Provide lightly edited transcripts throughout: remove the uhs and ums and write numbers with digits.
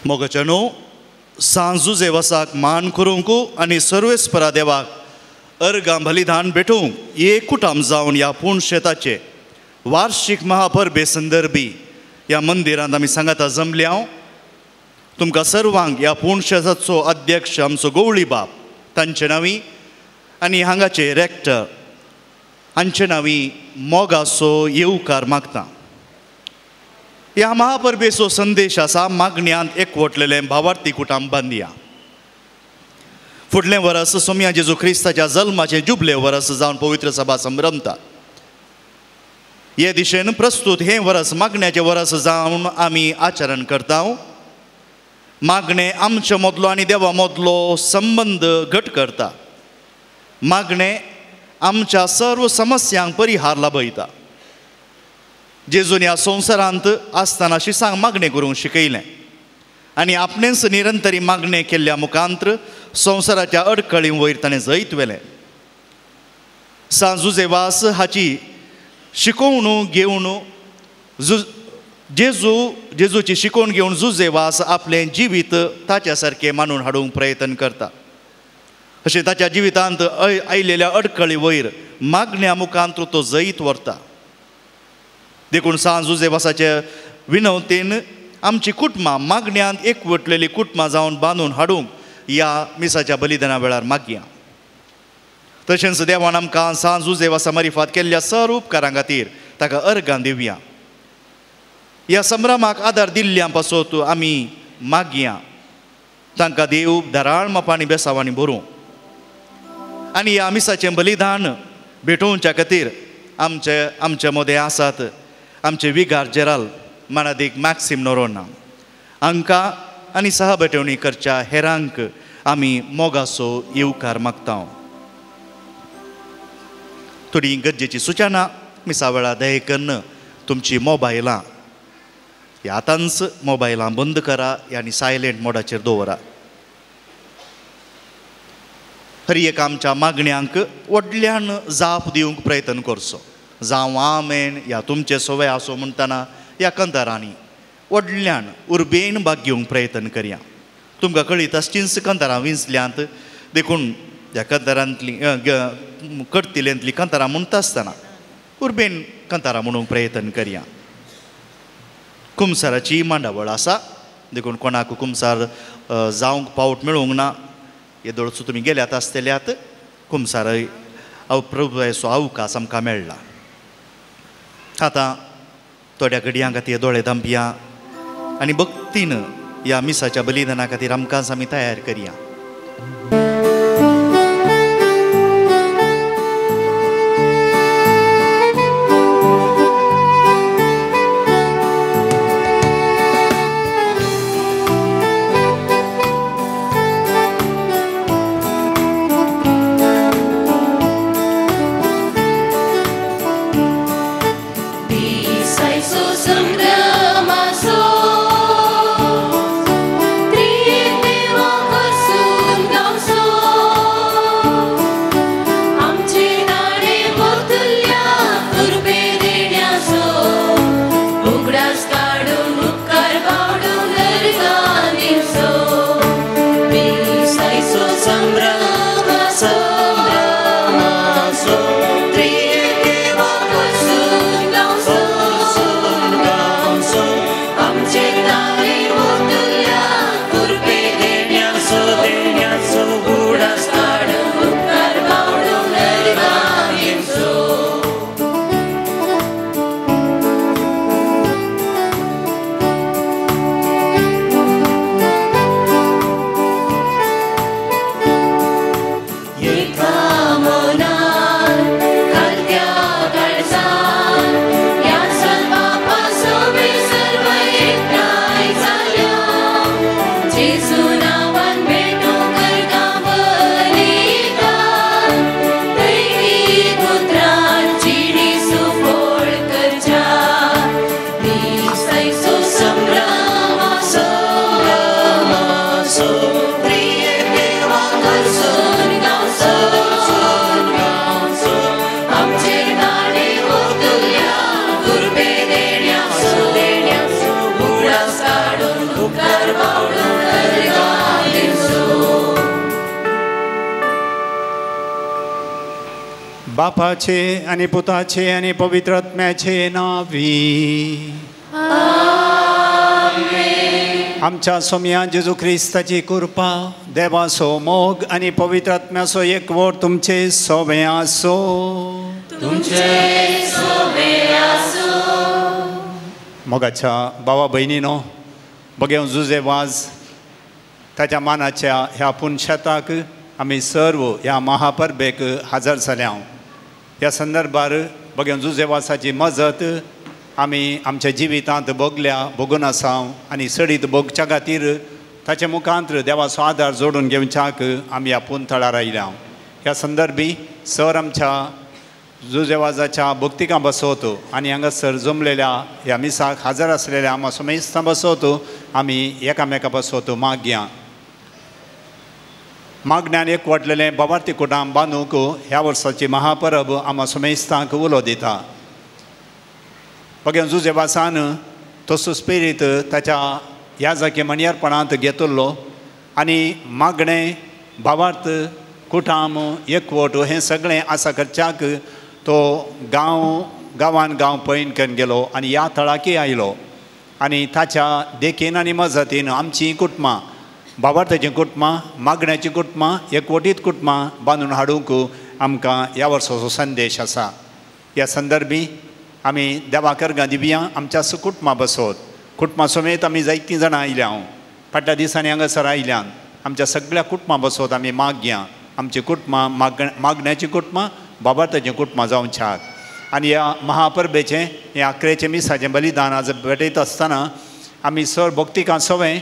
मोगाच्यानो सांत जुजेवासाक मान करूंक आनी सर्वेस्परा देवाक अर्गां बलिदान भेटोवंक एक कुटाम जावन ह्या पूण शेताचे वार्षिक महापरबे संदर्भी ह्या मंदिरांत आमी सांगाता जमल्या. तुमकां सर्वांक ह्या पूण शेताचो अध्यक्ष आमचो गवळी बाब तांचे नांवी आनी हांगाचे रेक्टर हांचे नांवी मोगाचो येवकार मागता. ह्या महापरबेचो संदेश आसा मागण्यांत एकवटलेलें भावार्थी कुटाम बांदया. फुडलें वरस सोमया जेजू क्रिस्ताच्या जल्माचें जुबले वरस जावन पवित्र सभा संभ्रमता. हे दिशेन प्रस्तुत हें वरस मागण्याचें वरस जावन आमी आचरण करता. मागणें आमचे मदलो आनी देवा मदलो संबंद घट करता. मागणें आमच्या सर्व समस्यांक परिहार लाभयता. जेजून ह्या संवसारांत आसतना शिसांक मागणें करूंक शिकयलें आनी आपणेंच निरंतरी मागणें केल्ल्या मुखांत्र संवसाराच्या अडकळी वयर ताणें जैत व्हेलें. सांत जुजेवास हाची शिकोवणू घेवन जेजूची शिकोवन घेवन जुजेवास आपलें जिवीत ताच्या सारकें मानून हाडूंक प्रयत्न करता. अशें ताच्या जिवितांत आयिल्ल्या अडकळी वयर मागण्या मुखांत तो जैत व्हरता. देखून सांत जुजेवासाचे विनवतेन आमची कुटुंबां मागण्यांत एकवटलेली कुटुंबां जावन बांदून हाडूंक ह्या मिसाच्या बलिदाना वेळार मागया. तशेंच देवान आमकां सांत जुजेवासा मारिफात केल्ल्या सर्व उपकारां खातीर ताका अर्गां दिवया. ह्या संभ्रमाक आदार दिल्ल्या पासत आमी मागया. तांकां देव धाराळ मापांनी बेसावांनी भरूं आनी ह्या मिसाचें बलिदान भेटोवच्या खातीर आमचे आमचे मदें आसात आमचे विगार जेराल मानादीक मॅक्सिम नोरोना हांकां आनी सहभेटवणी करच्या हेरांक आमी मोगाचो येवकार मागता. थोडी गरजेची सुचना मिसा वेळार दया कन्न तुमची मोबायलां ह्या आतांच मोबायलां बंद करा आनी सायलेंट मोडाचेर दवरा. हर एक आमच्या मागण्यांक व्हडल्यान जाप दिवंक प्रयत्न करचो. जावं आमेन या तुमचे सवय आसो म्हणटना ह्या कंतारांनी व्हडल्यान उर्बेन भाग घेवंक प्रयत्न करया. तुमकां कळीत आसचींच कंतारां विंचल्यांत देखून ह्या कंतारांतली करतिलेंतली कंतारां म्हणटा आसतना उर्बेन कंतारां म्हणूंक प्रयत्न करया. कुमसाराची मांडावळ आसा देखून कोणाक कुमसार जावंक पावट मेळूंक ना येदोळचो तुमी गेल्यात आसतल्यात कुमसारय प्रभुचो अवकाश आमकां मेळ्ळा. आतां थोड्या घडयां खातीर दोळे धांपया आनी भक्तीन ह्या मिसाच्या बलिदाना खातीर आमकांच आमी तयार करया. Tripe बापाचे आनी पुताचे आनी पवित्र आत्म्याचे नांवी आमच्या सोम्या जेजू क्रिस्ताची कृपा, देवाचो मोग आनी पवित्र आत्म्याचो एकवट तुमचे सोबे आसो. मोगाच्या भावा भयणीनो, बघेव जुजे वाज ताच्या मानाच्या ह्या पुनशेताक आमी सर्व ह्या महापरबेक हजर जाल्या. ह्या संदर्भार बघेव जुजे वाजाची मजत आमी आमच्या जिवितांत भोगल्या, भोगून आसा आनी सडीत भोगच्या खातीर ताचे मुखांत देवाचो आदार जोडून घेवच्याक आमी ह्या पुनथळार आयल्या. ह्या संदर्भी सर आमच्या जुजेवाजाच्या भक्तिकां बसोत आनी हांगासर जमलेल्या ह्या मिसाक हजर आसलेल्या आमा समेस्तां बसोत आमी एकामेका बसोत मागया. मागण्यान एकवटलेलें बाबार्थी कुटाम बांदूंक ह्या वर्साची महापरब आमा समेस्तांक उलो दिता. बघे जुजेवासान तसो स्पिरीत ताच्या ह्या जागे मणयारपणांत घेतलो आनी मागणें भावार्थ कुटाम एकवट हें सगळें आसा करच्याक तो गांव गांवान गांव पयण करून गेलो आनी ह्या थळाकय आयलो आनी ताच्या देखीन आनी मजतीन आमचीं कुटुंबां, भावार्थाचीं कुटुंबां, मागण्याचीं कुटुंबां, एकवटीत कुटुंबां बांदून हाडूंक आमकां ह्या वर्साचो संदेश आसा. ह्या संदर्भी आमी देवा कर्गां दिवया आमच्या कुटुंबां बसोत. कुटुंबां समेत आमी जायतीं जाणां आयल्या, फाटल्या दिसांनी हांगासर आयल्यान आमच्या सगळ्या कुटुंबां बसोत आमी मागया. आमची कुटुंबां मागण्याचीं कुटुंबां, बाबार्थाचीं कुटुंबां जावच्याक आनी ह्या महापरबेचें हें आकरेचें मिसाचें बलिदान आज भेटयता आसतना आमी सर भक्तिकां सवें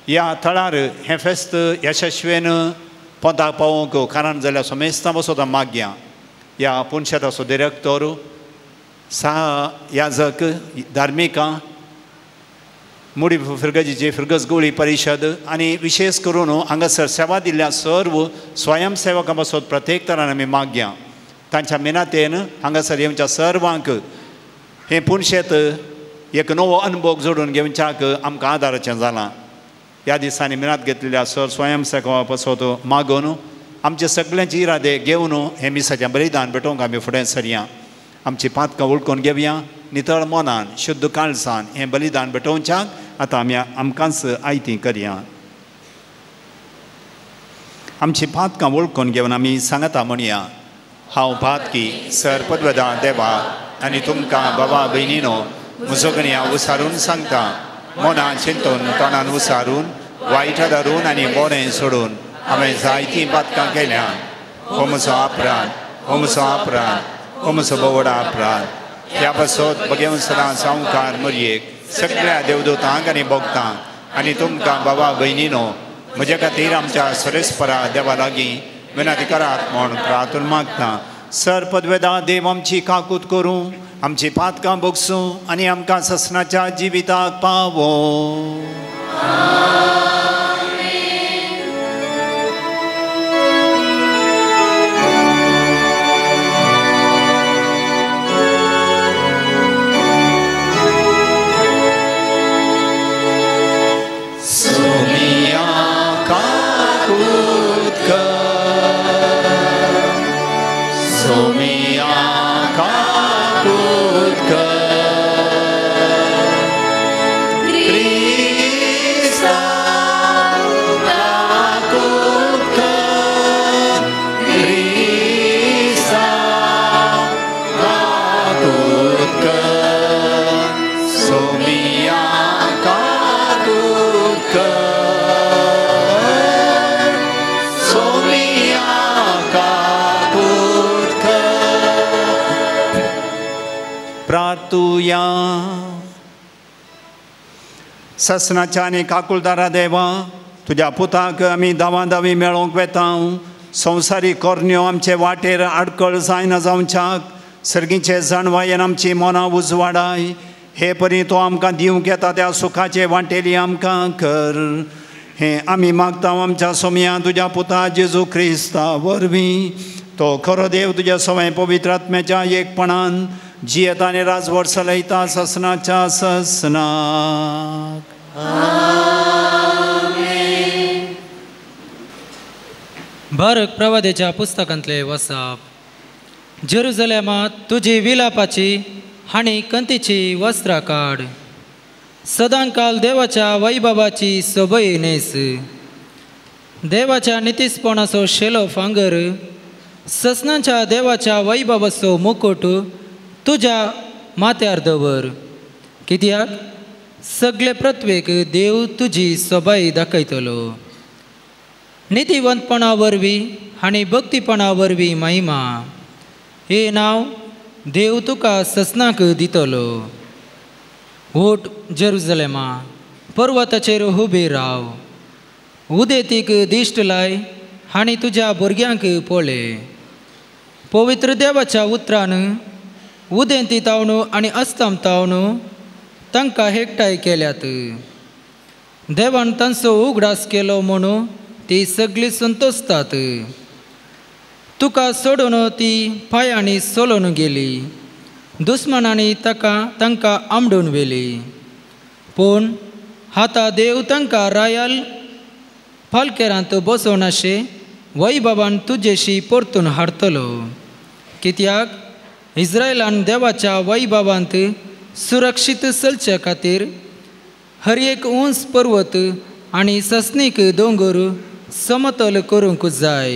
ह्या थळार हें फेस्त यशस्वीन पोंताक पावोवंक कारण जाल्यार समेस्तां बसोत मागया. ह्या पुनशेताचो डिरेक्टर, सहा याजक, धार्मिकां, मुडी फिरगजीची फिरगज गोळी परिशद आनी विशेष करून हांगासर सेवा दिल्ल्या सर्व स्वयंसेवकां बसोत प्रत्येक तरान आमी मागया. तांच्या मेनातेन हांगासर येवच्या सर्वांक हें पुनशेत एक नवो अनुभव जोडून घेवच्याक आमकां आदाराचें जालां. ह्या दिसांनी मेनात घेतलेल्या सर स्वयंसेवकां बसोत मागून आमचे सगळ्यांचे इरादे घेवन हें मिसाचें बलिदान भेटोवंक आमी फुडें सरया. आमची पातकां वळखून घेवया, नितळ मनान शुद्ध काळजान हें बलिदान भेटोवच्याक आतां आमी आमकांच आयती करया. आमची पातकां वळखून घेवन आमी सांगता म्हणया, हांव पातकी सर पदवेदा देवा आनी तुमकां बाबा भयणीनो म्हजो हांव उसारून सांगता, मनान चिंतून तोंडान उसारून वायट धरून आनी बरें सोडून हांवें जायतीं पातकां केल्या. हो म्हजो अपराध, हो म्हजो अपराध, हो म्हजो भोवडा अपराध. ह्या पासत बघेवन सदां सावकार मोरयेक सगळ्या देवदूतांक आनी भोगतांक आनी तुमकां बाबा भयणीनो म्हज्या खातीर आमच्या सरेस्परा देवा लागीं विनंती करात म्हूण प्रार्थना मागता. सर पदवेदा देव आमची काकूत करूं, आमची पातकां भोगसूं आनी आमकां ससनाच्या जिविताक पावो. ससनाच्या आनी काकुलदारा देवा, तुज्या पुताक आमी दावा दावी मेळोवंक वेता. संवसारीक कोरण्यो आमचे वाटेर आडकळ जायना जावच्याक सर्गीचे जाणवायेन आमची मनां उजवाडाय. हे परी तो आमकां दिवंक येता त्या सुखाचे वांटेली आमकां कर. हें आमी मागता आमच्या सोमया तुज्या पुता जेजू क्रिस्ता वरवीं. तो खरो देव तुज्या सवय पवित्र आत्म्याच्या एकपणान जियेता आनी राजवट चलयता ससनाच्या ससनाक. बारक प्रवादेच्या पुस्तकांतले वसाप. जेरुजलेमा तुजी विलापाची आनी कंतीची वस्त्रां काड. सदांकाल देवाच्या वैभवाची सोबय न्हेस. देवाच्या नितीसपणाचो शेलो फांगर, ससनाच्या देवाच्या वैभवाचो मुकुट तुज्या माथ्यार दवर. कित्याक सगळे पृथ्वेक देव तुजी सोबाय दाखयतलो. नितीवंतपणा वरवीं आनी भक्तीपणा वरवीं महिमा हे नांव देव तुका ससनाक दितलो. ओट जेरुजलेमा, पर्वताचेर उबी राव, उदेतीक दिश्ट लाय आनी तुज्या भुरग्यांक पळय. पवित्र देवाच्या उतरान उदेंती तावन आनी अस्तम तावन तांकां एकठांय केल्यात. देवान तांचो उगडास केलो म्हणून ती सगळीं संतोषतात. तुका सोडून ती पांयांनी सोलून गेली, दुस्मनांनी ताका तांकां आमडून व्हेली. पूण आतां देव तांकां रायल फालकेरांत बसोवन अशें वैभवान तुजेशी परतून हाडटलो. कित्याक इस्रायलान देवाच्या वैभवांत सुरक्षीत चलचे खातीर हर एक उंच पर्वत आनी ससनीक दोंगर समतोल करूंक जाय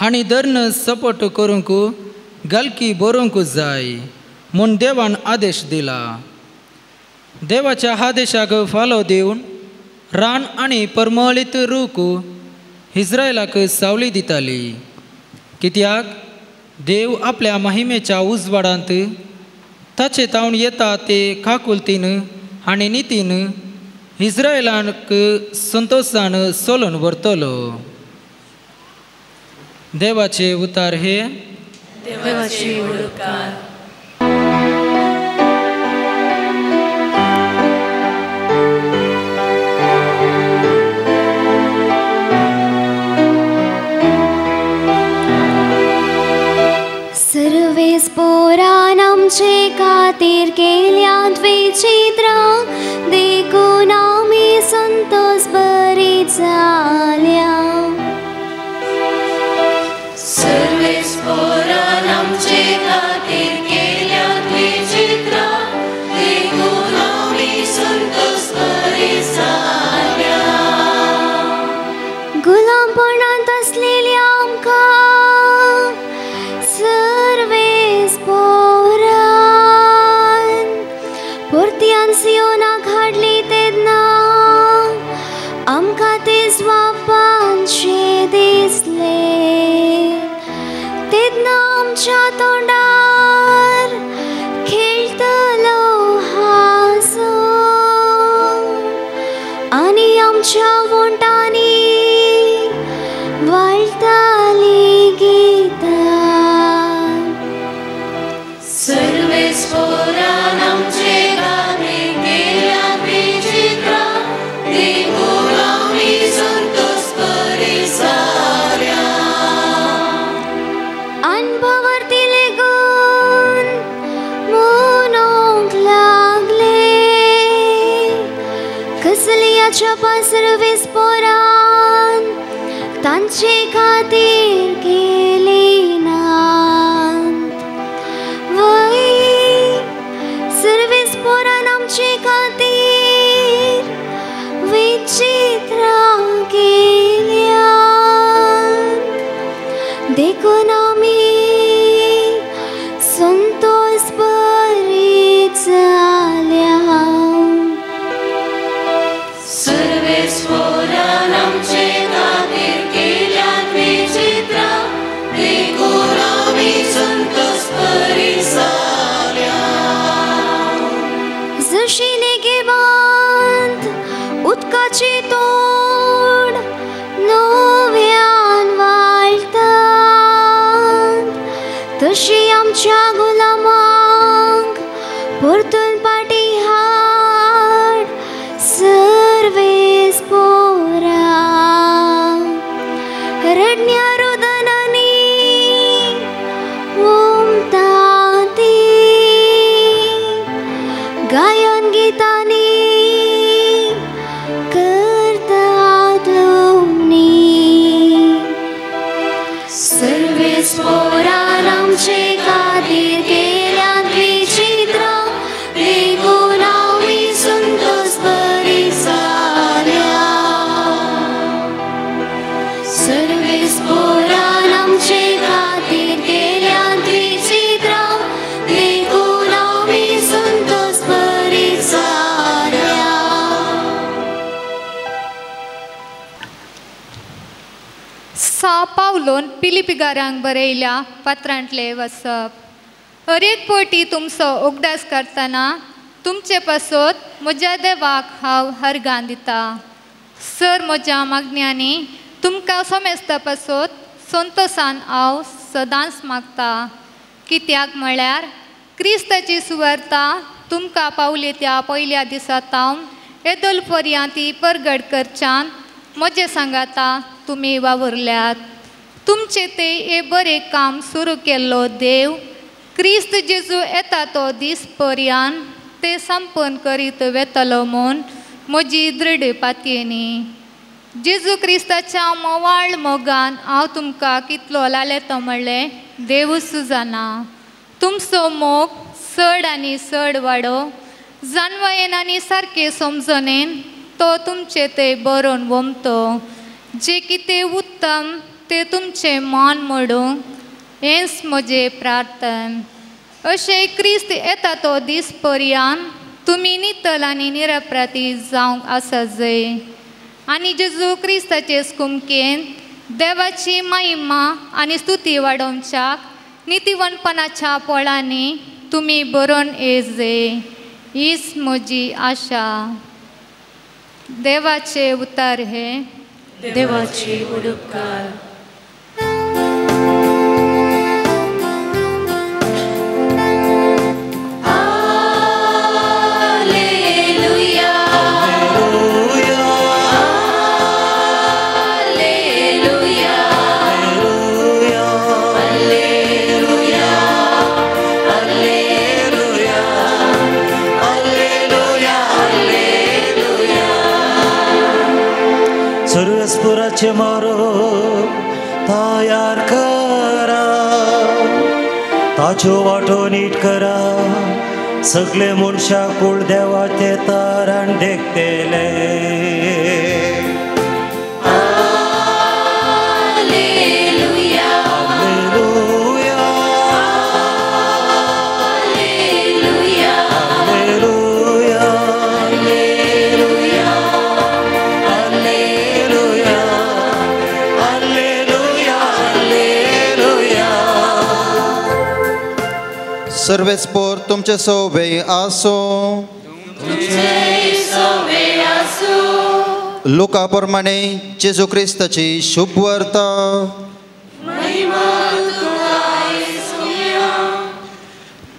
आनी धरण सपोर्ट करूंक गालकी बरोवंक जाय म्हूण देवान आदेश दिला. देवाच्या आदेशाक फालो दिवन रान आनी परमळीत रूख इस्रायलाक सावली दिताली. कित्याक देव आपल्या महिमेच्या उजवाडांत ताचे तावन येता ते काकुलतीन आनी नितीन इस्रायलाक संतोशान सोलून व्हरतलो. देवाचे उतार हे देवाचे उपकार. सर्वेस पोरान आमचे खातीर केल्यांत विचित्रां, देखून आमी संतोष बरी जाल्या. सर्वेस पोरान आमचे खातीर केल्यांत विचित्रां, देखून आमी संतोष बरी जाल्या. गुलामपणांत आसलेल्या आमकां सर्वेस पोरान परत्यान सियोनाक हाडली तेन्ना आमकां ते स्वापांशें दिसलें. तेन्ना आमच्या तोंडार खेळटलो हांसो आनी आमच्या वोंटांनी वाळटाली गितां. सर्वेस पोरान आमचे खातीर केल्यांत विचित्रां, देखून आमी संतोष बरी जाल्या. अनभवर्तिले गुण म्हणूंक लागले, कसल्याच्या सर्वेस पोरान तांचे खातीर केली नात. वय सर्वेस पोरान आमचे खातीर विचित्रां केल्यात, देखून आमी संतोष बरी जाल्या. सर्वेस पोरान आमचे खातीर केल्यांत विचित्रां, देखून आमी संतोष बरी जाल्या. जशी नेगेवांत उदकाची तोड नव्यान वाळटात, तशी आमच्या गुलामांक परतून पाटी हाड सर्वेस पोरा. रडण्या रुदनांनी उमता ती, गायन गितांनी करता सा पावलोन पिलिपिगारांक बरयल्या पत्रांतले वसप. हर एक पटी तुमचो उगडास करतना तुमचे पासत म्हज्या देवाक हांव हरगान दिता. सर म्हज्या मागण्यांनी तुमकां सोमेस्ता पासत संतोसान हांव सदांच मागता, कित्याक म्हळ्यार क्रिस्ताची सुवार्ता तुमकां पावली त्या पयल्या दिसा तावन येदोल पर्यंत ती परगट करच्यान म्हजें सांगाता तुमी वावुरल्यात. तुमचें तें हें बरें काम सुरू केल्लो देव क्रिस्त जेजू येता तो दीस पर्यंत तें संपन्न करीत वेतलो म्हूण म्हजी दृढ पातयेनी. जेजू क्रिस्ताच्या मोवाळ मोगान हांव तुमकां कितलो लालेतो म्हणलें देवूच जाणा. तुमचो मोग चड आनी चड वाडो जानवयेन आनी सारकें समजणेन तो तुमचें तें बरोवन वमतो. जें कितें उत्तम तें तुमचें मन मोडूंक हेंच म्हजें प्रार्थन. अशें क्रिस्त येता तो दीस पर्यंत तुमी नितल आनी निरपराधी जावंक आसा जय. आनी जेजू क्रिस्ताचे कुमकेन देवाची महिमा आनी स्तुती वाडोवच्याक नितीवनपणाच्या पोळांनी तुमी बरोवन येजे हीच म्हजी आशा. देवाचे उतार हे देवाचे उपकार. मारो तयार करा, ताच्यो वाटो नीट करा, सगळे मनशां कूळ देवाचे तारण देखतले. सर्वेस्पोर तुमचे सोवे आसो. लोका प्रमाणे जेजू क्रिस्ताची शुभ वार्ता.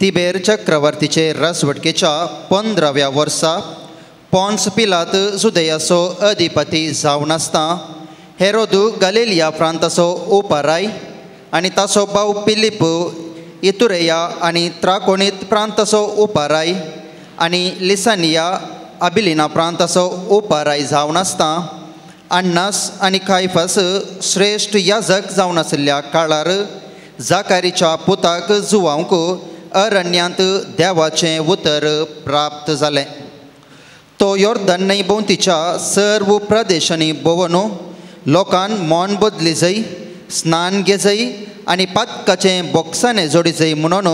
तिबेर चक्रवर्तीचे राजवटकेच्या 15व्या वर्सा पॉन्स पिलात जुदेयाचो अधिपती जावन आसता हेरोदू गालिलिया प्रांताचो उपराय आनी ताचो भाव पिलिप इतुरेया आनी त्राकोणीत प्रांताचो उपराय आनी लिसानिया अबिलिना प्रांताचो उपराय जावन आसता अन्नास आनी कायफास श्रेश्ठ याजक जावन आशिल्ल्या काळार जाकारीच्या पुताक जुवांक अरण्यांत देवाचें उतर प्राप्त जालें. तो योर्दन न्हंय भोंवतीच्या सर्व प्रदेशांनी भोंवन लोकान मन बदली जय, स्नान घेजय आनी पातकाचें बोक्साने जोडीजय म्हणून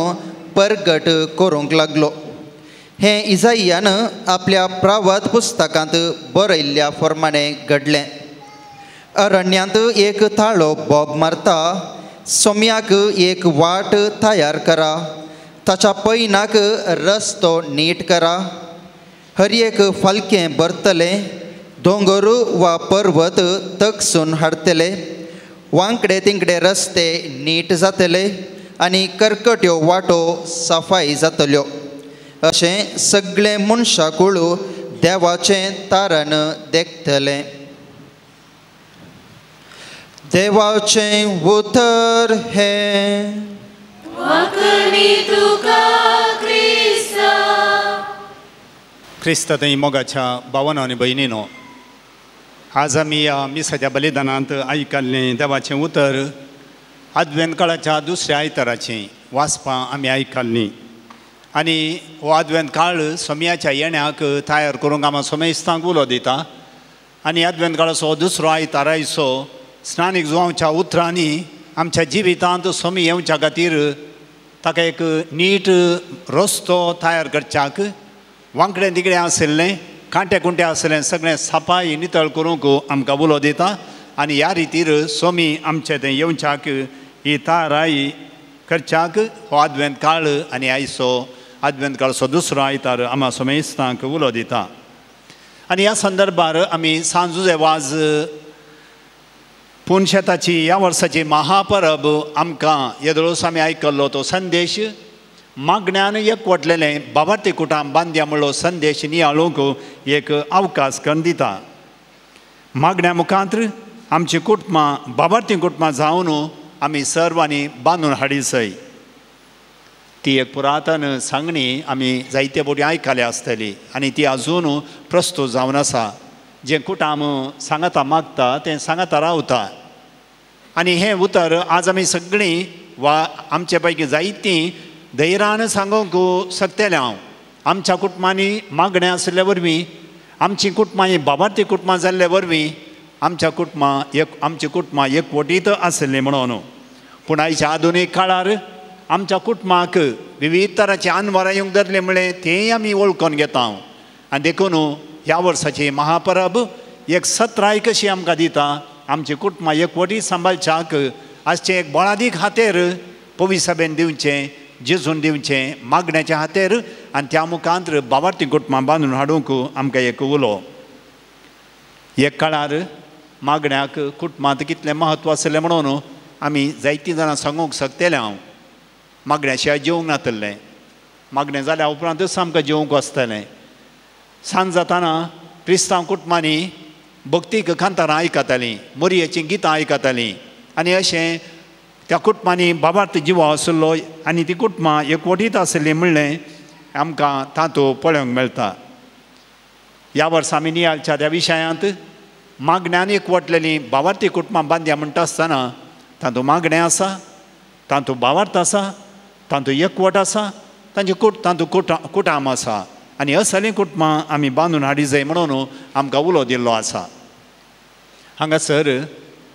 परगट करूंक लागलो. हें इजाइयान आपल्या प्रावत पुस्तकांत बरयल्ल्या प्रमाणे घडलें. अरण्यांत एक थाळो बोब मारता, सोम्याक एक वाट तयार करा, ताच्या पैनाक रस्तो नीट करा. हर एक फालकें भरतलें, दोंगर वा पर्वत तकसून हाडटले, वांकडे तिंकडे रस्ते नीट जातले आनी करकट्यो वाटो सफाई जातल्यो. अशें सगळें मनशाकूळ देवाचें तारण देखतलें. देवाचें उतर हें. क्रिस्त थंय मोगाच्या भावानो आनी भयणीनो, आज आमी ह्या मिसाच्या बलिदानांत आयकल्लें देवाचें उतर आदवेंत काळाच्या दुसऱ्या आयताराचें वाचपां आमी आयकल्लीं आनी हो आदवेंत काळ सोम्याच्या येण्याक तयार करूंक आमकां सोमेस्तांक उलो दिता. आनी आदवेंत काळाचो दुसरो आयतार आयचो स्नानीक जुवांच्या उतरांनी आमच्या जिवितांत सोमी येवच्या खातीर ताका एक नीट रस्तो तयार करच्याक वांकडें तिकडें आशिल्लें कांटे कुंटे आशिल्लें सगळें सफाई नितळ करूंक आमकां उलो दिता. आनी ह्या रितीर स्वामी आमचे तें येवच्याक ही ताराय करच्याक हो आदवेंत काळ आनी आयचो आदवेंत काळचो दुसरो आयतार आमा सोमेस्तांक उलो दिता. आनी ह्या संदर्भार आमी सांजुजे वाज पुनशेताची ह्या वर्साची महापरब आमकां येदोळोस आमी आयकल्लो तो संदेश मागण्यान एकवटलेलें बाबार्ती कुटाम बांद्या म्हणलो संदेश नियाळूंक एक अवकाश करून दिता. मागण्या मुखांत आमची कुटुंबां बाबार्ती कुटुंबां जावन आमी सर्वांनी बांदून हाडीसय. ती एक पुरातन सांगणी आमी जायते फावटी आयकल्या आसतली आनी ती आजून प्रस्तूत जावन आसा. जें कुटाम सांगाता मागता तें सांगाता रावता आनी हें उतर आज आमी सगळीं वा आमचे पैकी जायतीं धैर्यान सांगूंक शकतलें हांव. आमच्या कुटुंबांनी मागणें आशिल्ले वरवीं आमची कुटुंबां ही बाबार्थी कुटुंबां जाल्ले वरवीं आमच्या कुटुंबां एक आमची कुटुंबां एकवटीत आशिल्लीं म्हणून. पूण आयच्या आधुनीक काळार आमच्या कुटुंबाक विविध तरांची आनवरां येवंक धरलीं म्हळें तेंय आमी वळखून घेता. आनी देखून ह्या वर्साची महापरब एक सत्राय कशी आमकां दिता आमची कुटुंबां एकवटीत सांबाळच्याक आजचें एक बळादीक हातेर पविसभेन दिवचें जेजून दिवचें मागण्याच्या हातेर आनी त्या मुखांत बाबार्थी कुटुंबां बांदून हाडूंक आमकां एक उलो. एक काळार मागण्याक कुटुंबांत कितलें म्हत्व आसलें म्हणून आमी जायतीं जाणां सांगूंक शकतलें हांव. मागण्या शिवाय जेवंक नातलें, मागणें जाल्या उपरांतच आमकां जेवंक आसतलें. सांज जाताना क्रिस्तांव कुटुंबांनी भक्तीक कांतारां आयकतालीं, मोरयेचीं गितां आयकतालीं आनी अशें त्या कुटुंबांनी बाबार्थ जिवा आशिल्लो आनी ती कुटुंबां एकवटीत आशिल्लीं म्हणलें आमकां तातूंत पळोवंक मेळटा. ह्या वर्सा आमी नियाळच्या त्या विशयांत मागण्यान एकवटलेलीं बाबार्थी कुटुंबां बांदया म्हणटा आसतना तातूंत मागणें आसा, तातूंत बाबार्थ आसा, तातूंत एकवट आसा, तांचे तातूंत कुटाम आसा आनी असलीं कुटुंबां आमी बांदून हाडी जाय म्हणून आमकां उलो दिल्लो आसा. हांगासर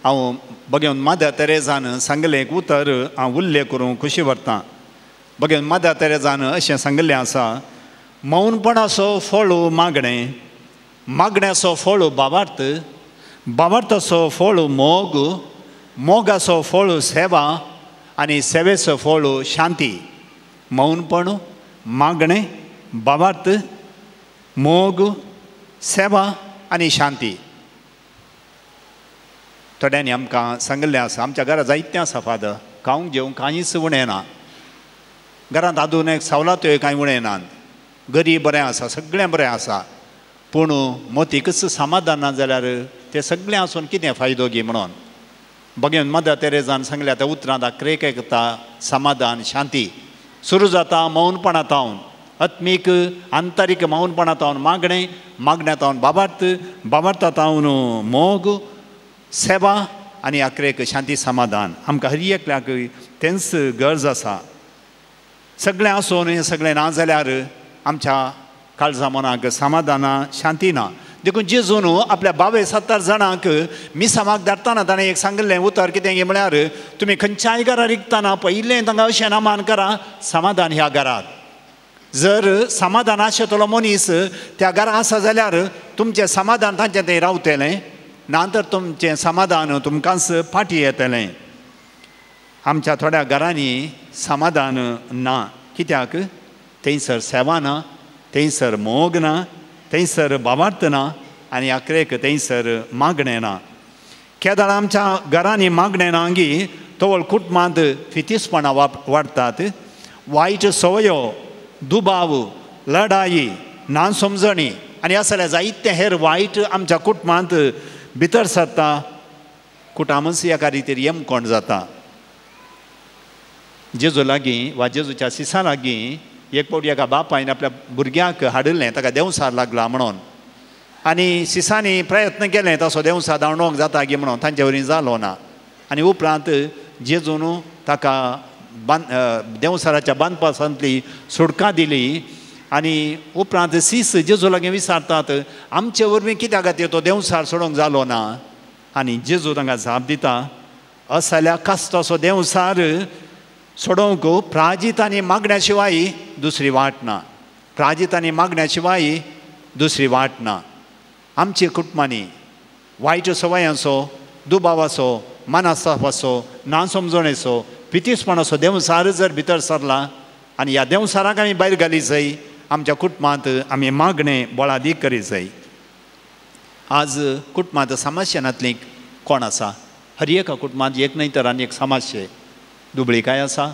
हांव बघेवन मादर तेरेजान सांगलें एक उतर हांव उल्लेख करूंक खुशी व्हरतां. बघेवन मादर तेरेजान अशें सांगिल्लें आसा, मौनपणाचो फळ मागणें, मागण्याचो फळ बाबार्थ, बाबार्थाचो फळ मोग, मोगाचो फळ सेवा आनी सेवेचो फळ शांती. मौनपण, मागणें, बाबार्थ, मोग, सेवा आनी शांती. थोड्यांनी आमकां सांगिल्लें आसा आमच्या घरा जायतें आसा फादर, खावंक जेवंक कांयच उणें ना, घरांत आदून एक सवलत्योय कांय उणें नात, गरीब बरें आसा, सगळें बरें आसा, पूण मोतीकच समाधान ना जाल्यार तें सगळें आसून कितें फायदो गी म्हणून. बघेवन मदर तेरेजान सांगल्या त्या उतरांत आक्रेक येता समाधान शांती सुरू जाता मौनपणा तावन, आत्मीक आंतरीक मौनपणा तावन मागणें, मागण्या तावन बाबार्थ, बाबार्था तावन मोग, सेवा आनी आक्रेक शांती समाधान. आमकां हर एकल्याक तेंच गरज आसा. सगळें आसून हें सगळें ना जाल्यार आमच्या काळजा मनाक समाधान शांती ना. देखून जेजून आपल्या 22-70 जाणांक मिसामाक धाडटना ताणें एक सांगिल्लें उतर कितें म्हळ्यार तुमी खंयच्याय घरा रिगतना पयलें तांकां अशें नामान करा समाधान ह्या घरात. जर समाधान आशिल्लो मनीस त्या घरा आसा जाल्यार तुमचें समाधान तांचें थंय रावतलें, ना तर तुमचें समाधान तुमकांच फाटीं येतलें. आमच्या थोड्या घरांनी समाधान ना, कित्याक थंयसर सेवा ना, थंयसर मोग ना, थंयसर बाबार्थ ना आनी आक्रेक थंयसर मागणें ना. केदळ आमच्या घरांनी मागणें ना गी तवळ कुटुंबांत फितीसपणां वाडटात, वायट संवयो, दुबाव, लढाई, ना समजणी आनी असल्या जायते हेर वायट आमच्या कुटुंबांत भितर सरता. कुटामच एका रितीर यमकोण जाता. जेजू लागीं वा जेजूच्या सिसा लागीं एक फावटी एका बापायन आपल्या भुरग्याक हाडिल्लें, ताका देंवसार लागला म्हणून आनी सिसांनी प्रयत्न केलें तसो देंवसार धांवडोवंक जाता गी म्हणून, तांचे वरवीं जालो ना. आनी उपरांत जेजून ताका देंवसाराच्या बांदपासांतली सुटका दिली आनी उपरांत सीस जेजू लागीं विचारतात आमचे वरवीं कित्या खातीर तो देंवसार सोडूंक जालो ना. आनी जेजू तांकां जाप दिता असल्या कास्ताचो देंवसार सोडोवंक प्राजीत आनी मागण्या शिवाय दुसरी वाट ना, प्राजीत आनी मागण्या शिवाय दुसरी वाट ना. आमच्या कुटुंबांनी वायट सवयांचो, दुबावाचो, मानास्तापाचो, ना समजणेचो, पितीसपणाचो देंवसार जर भितर सरला आनी ह्या देंवसाराक आमी भायर घाली जाय. आमच्या कुटुंबांत आमी मागणें बळादीक करी जाय. आज कुटुंबांत समस्या नातली कोण आसा? हर एका कुटुंबांत एक न्हय तर आनी एक समस्या, दुबळीकाय आसा,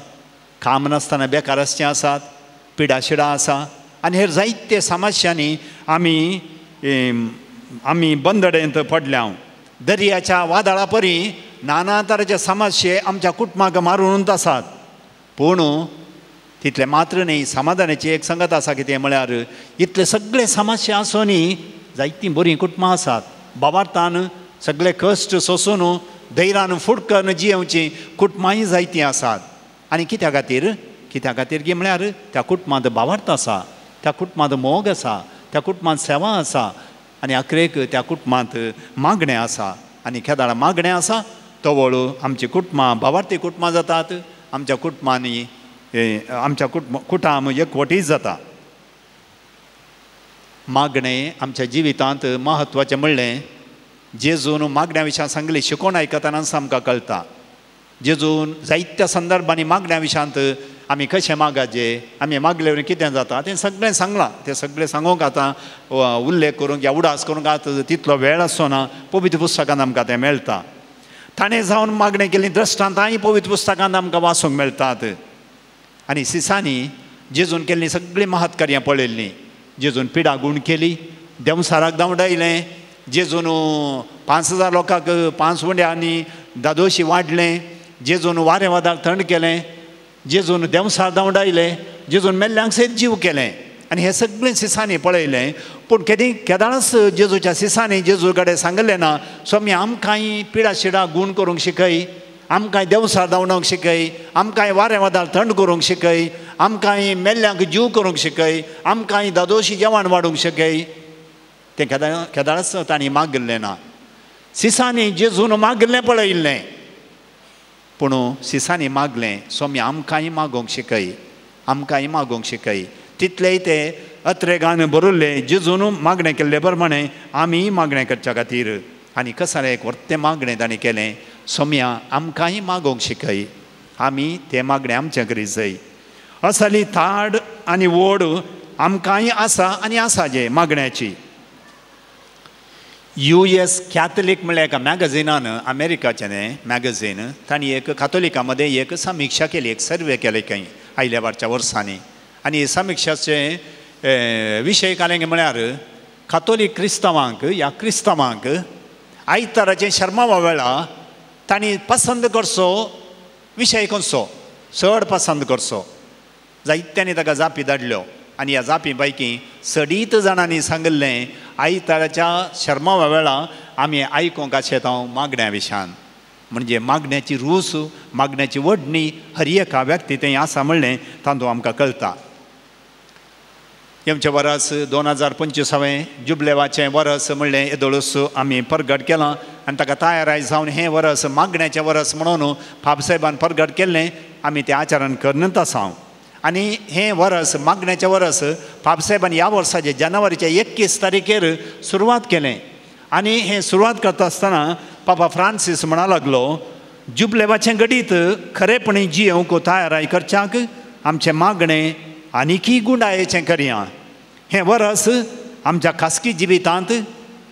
काम नासतना बेकार आसचें आसात, पिडाशिडा आसा आनी हेर जायते समस्यांनी आमी आमी बंदडेंत पडल्या. दर्याच्या वादळा परी नाना तरेचे समस्ये आमच्या कुटुंबाक मारून आसात. पूण तितलें मात्र न्ही, समाधानाची एक संगत आसा कितें म्हळ्यार इतले सगळे समस्या आसूनय जायतीं बरीं कुटुंबां आसात. बाबार्थान सगळे कश्ट सोंसून धैर्यान फुडकन जियेवचीं कुटुंबांय जायतीं आसात. आनी कित्या खातीर? कित्या खातीर की म्हळ्यार त्या कुटुंबांत भावार्थ आसा, त्या कुटुंबांत मोग आसा, त्या कुटुंबांत सेवा आसा आनी अखेरेक त्या कुटुंबांत मागणें आसा. आनी केदाळा मागणें आसा तवळ आमची कुटुंबां भावार्थी कुटुंबां जातात. आमच्या कुटुंबांनी आमच्या कुटुंब एकवटीत जाता. मागणें आमच्या जिवितांत म्हत्वाचें म्हणलें जेजून मागण्या विशयान सांगली शिकोवन आयकतनाच आमकां कळटा. जेजून जायत्या संदर्भांनी मागण्या विशयांत आमी कशें मागाचें, आमी मागले कितें जाता तें सगळें सांगलां. तें सगळें सांगूंक आतां उल्लेख करूंक या उडास करूंक आतां तितलो वेळ आसचो ना. पवित्र पुस्तकांत आमकां तें मेळटा. ताणें जावन मागणें केल्लीं दृश्टांतांय पवित्र पुस्तकांत आमकां वाचूंक मेळटात. आनी सिसांनी जेजून केल्लीं सगळीं महत्कार्यां पळयल्लीं. जेजून पिडा गूण केली, देंवसाराक धांवडायलें, जेजून 5000 लोकांक 5 उंड्यांनी दादोशी वाडलें, जेजून वारें वादळ थंड केलें, जेजून देंवसार धांवडायलें, जेजून मेल्ल्यांक सयत जीव केलें. आनी हें सगळें सिसांनी पळयलें. पूण केदी केदाळच जेजूच्या सिसांनी जेजू कडेन सांगलें ना, स्वामी आमकांय पिडा शिडा गूण करूंक शिकय, आमकांय देंवसार धांवडावंक शिकय, आमकांय वारें वादळ थंड करूंक शिकय, आमकांय मेल्ल्यांक जीव करूंक शिकय, आमकांय दादोशी जेवण वाडूंक शिकय. तें केदाळच तांणी मागिल्लें ना. सिसांनी जेजून मागिल्लें पळयिल्लें, पूण सिसांनी मागलें, स्वामी आमकांय मागोवंक शिकय, आमकांय मागोवंक शिकय. तितलेय ते अत्रेगान बरयल्लें जेजून मागणें केल्ले प्रमाणें आमी मागणें करच्या खातीर. आनी कसालें एक व्हडलें मागणें तांणी केलें, सोम्या आमकांय मागोवंक शिकय, आमी तें मागणें आमचें करीत जाय. असली थाड आनी ओड आमकांय आसा आनी आसा जे मागण्याची. US Catholic म्हणल्यार एका मॅगझिनान, अमेरिकाचें न्ही मॅगझीन, तांणी एक कातोलिका मदें एक समिक्षा केली, एक सर्वे केले खंय आयल्या वारच्या वर्सांनी. आनी समिक्षाचे विशय कालें म्हळ्यार कातोलीक क्रिस्तांवांक ह्या क्रिस्तांवांक आयताराचें शर्मावा वेळा तांणी पसंद करचो विशय खंयचो चड पसंद करचो. जायत्यांनी ताका जापी धाडल्यो आनी ह्या जापी पैकी सडीत जाणांनी सांगिल्लें आयताराच्या शर्मावा वेळा आमी आयकूंक आशेता मागण्या विशयान. म्हणजे मागण्याची रूच, मागण्याची वडणी हर एका व्यक्ती थंय आसा म्हणलें तातूंत आमकां कळटा. आमचें वरस 2025 जुबलेवाचें वरस म्हणलें येदोळूस आमी परगट केलां आनी ताका तयाराय जावन हें वरस मागण्याचें वरस म्हणून बाबसाहेबान परगट केल्लें आमी तें आचरण करनत आसा. आनी हें वरस मागण्याचें वरस बाबसाहेबान ह्या वर्साचें जानेवारीच्या 21 तारखेर सुरवात केलें. आनी हें सुरवात करता आसतना पापा फ्रांसीस म्हणा लागलो, जुबलेवाचें घडीत खरेपणी जियेवंक तयाराय करच्याक आमचें मागणें आनीकी गुंडायेचें करया. हें वरस आमच्या खासगी जिवितांत,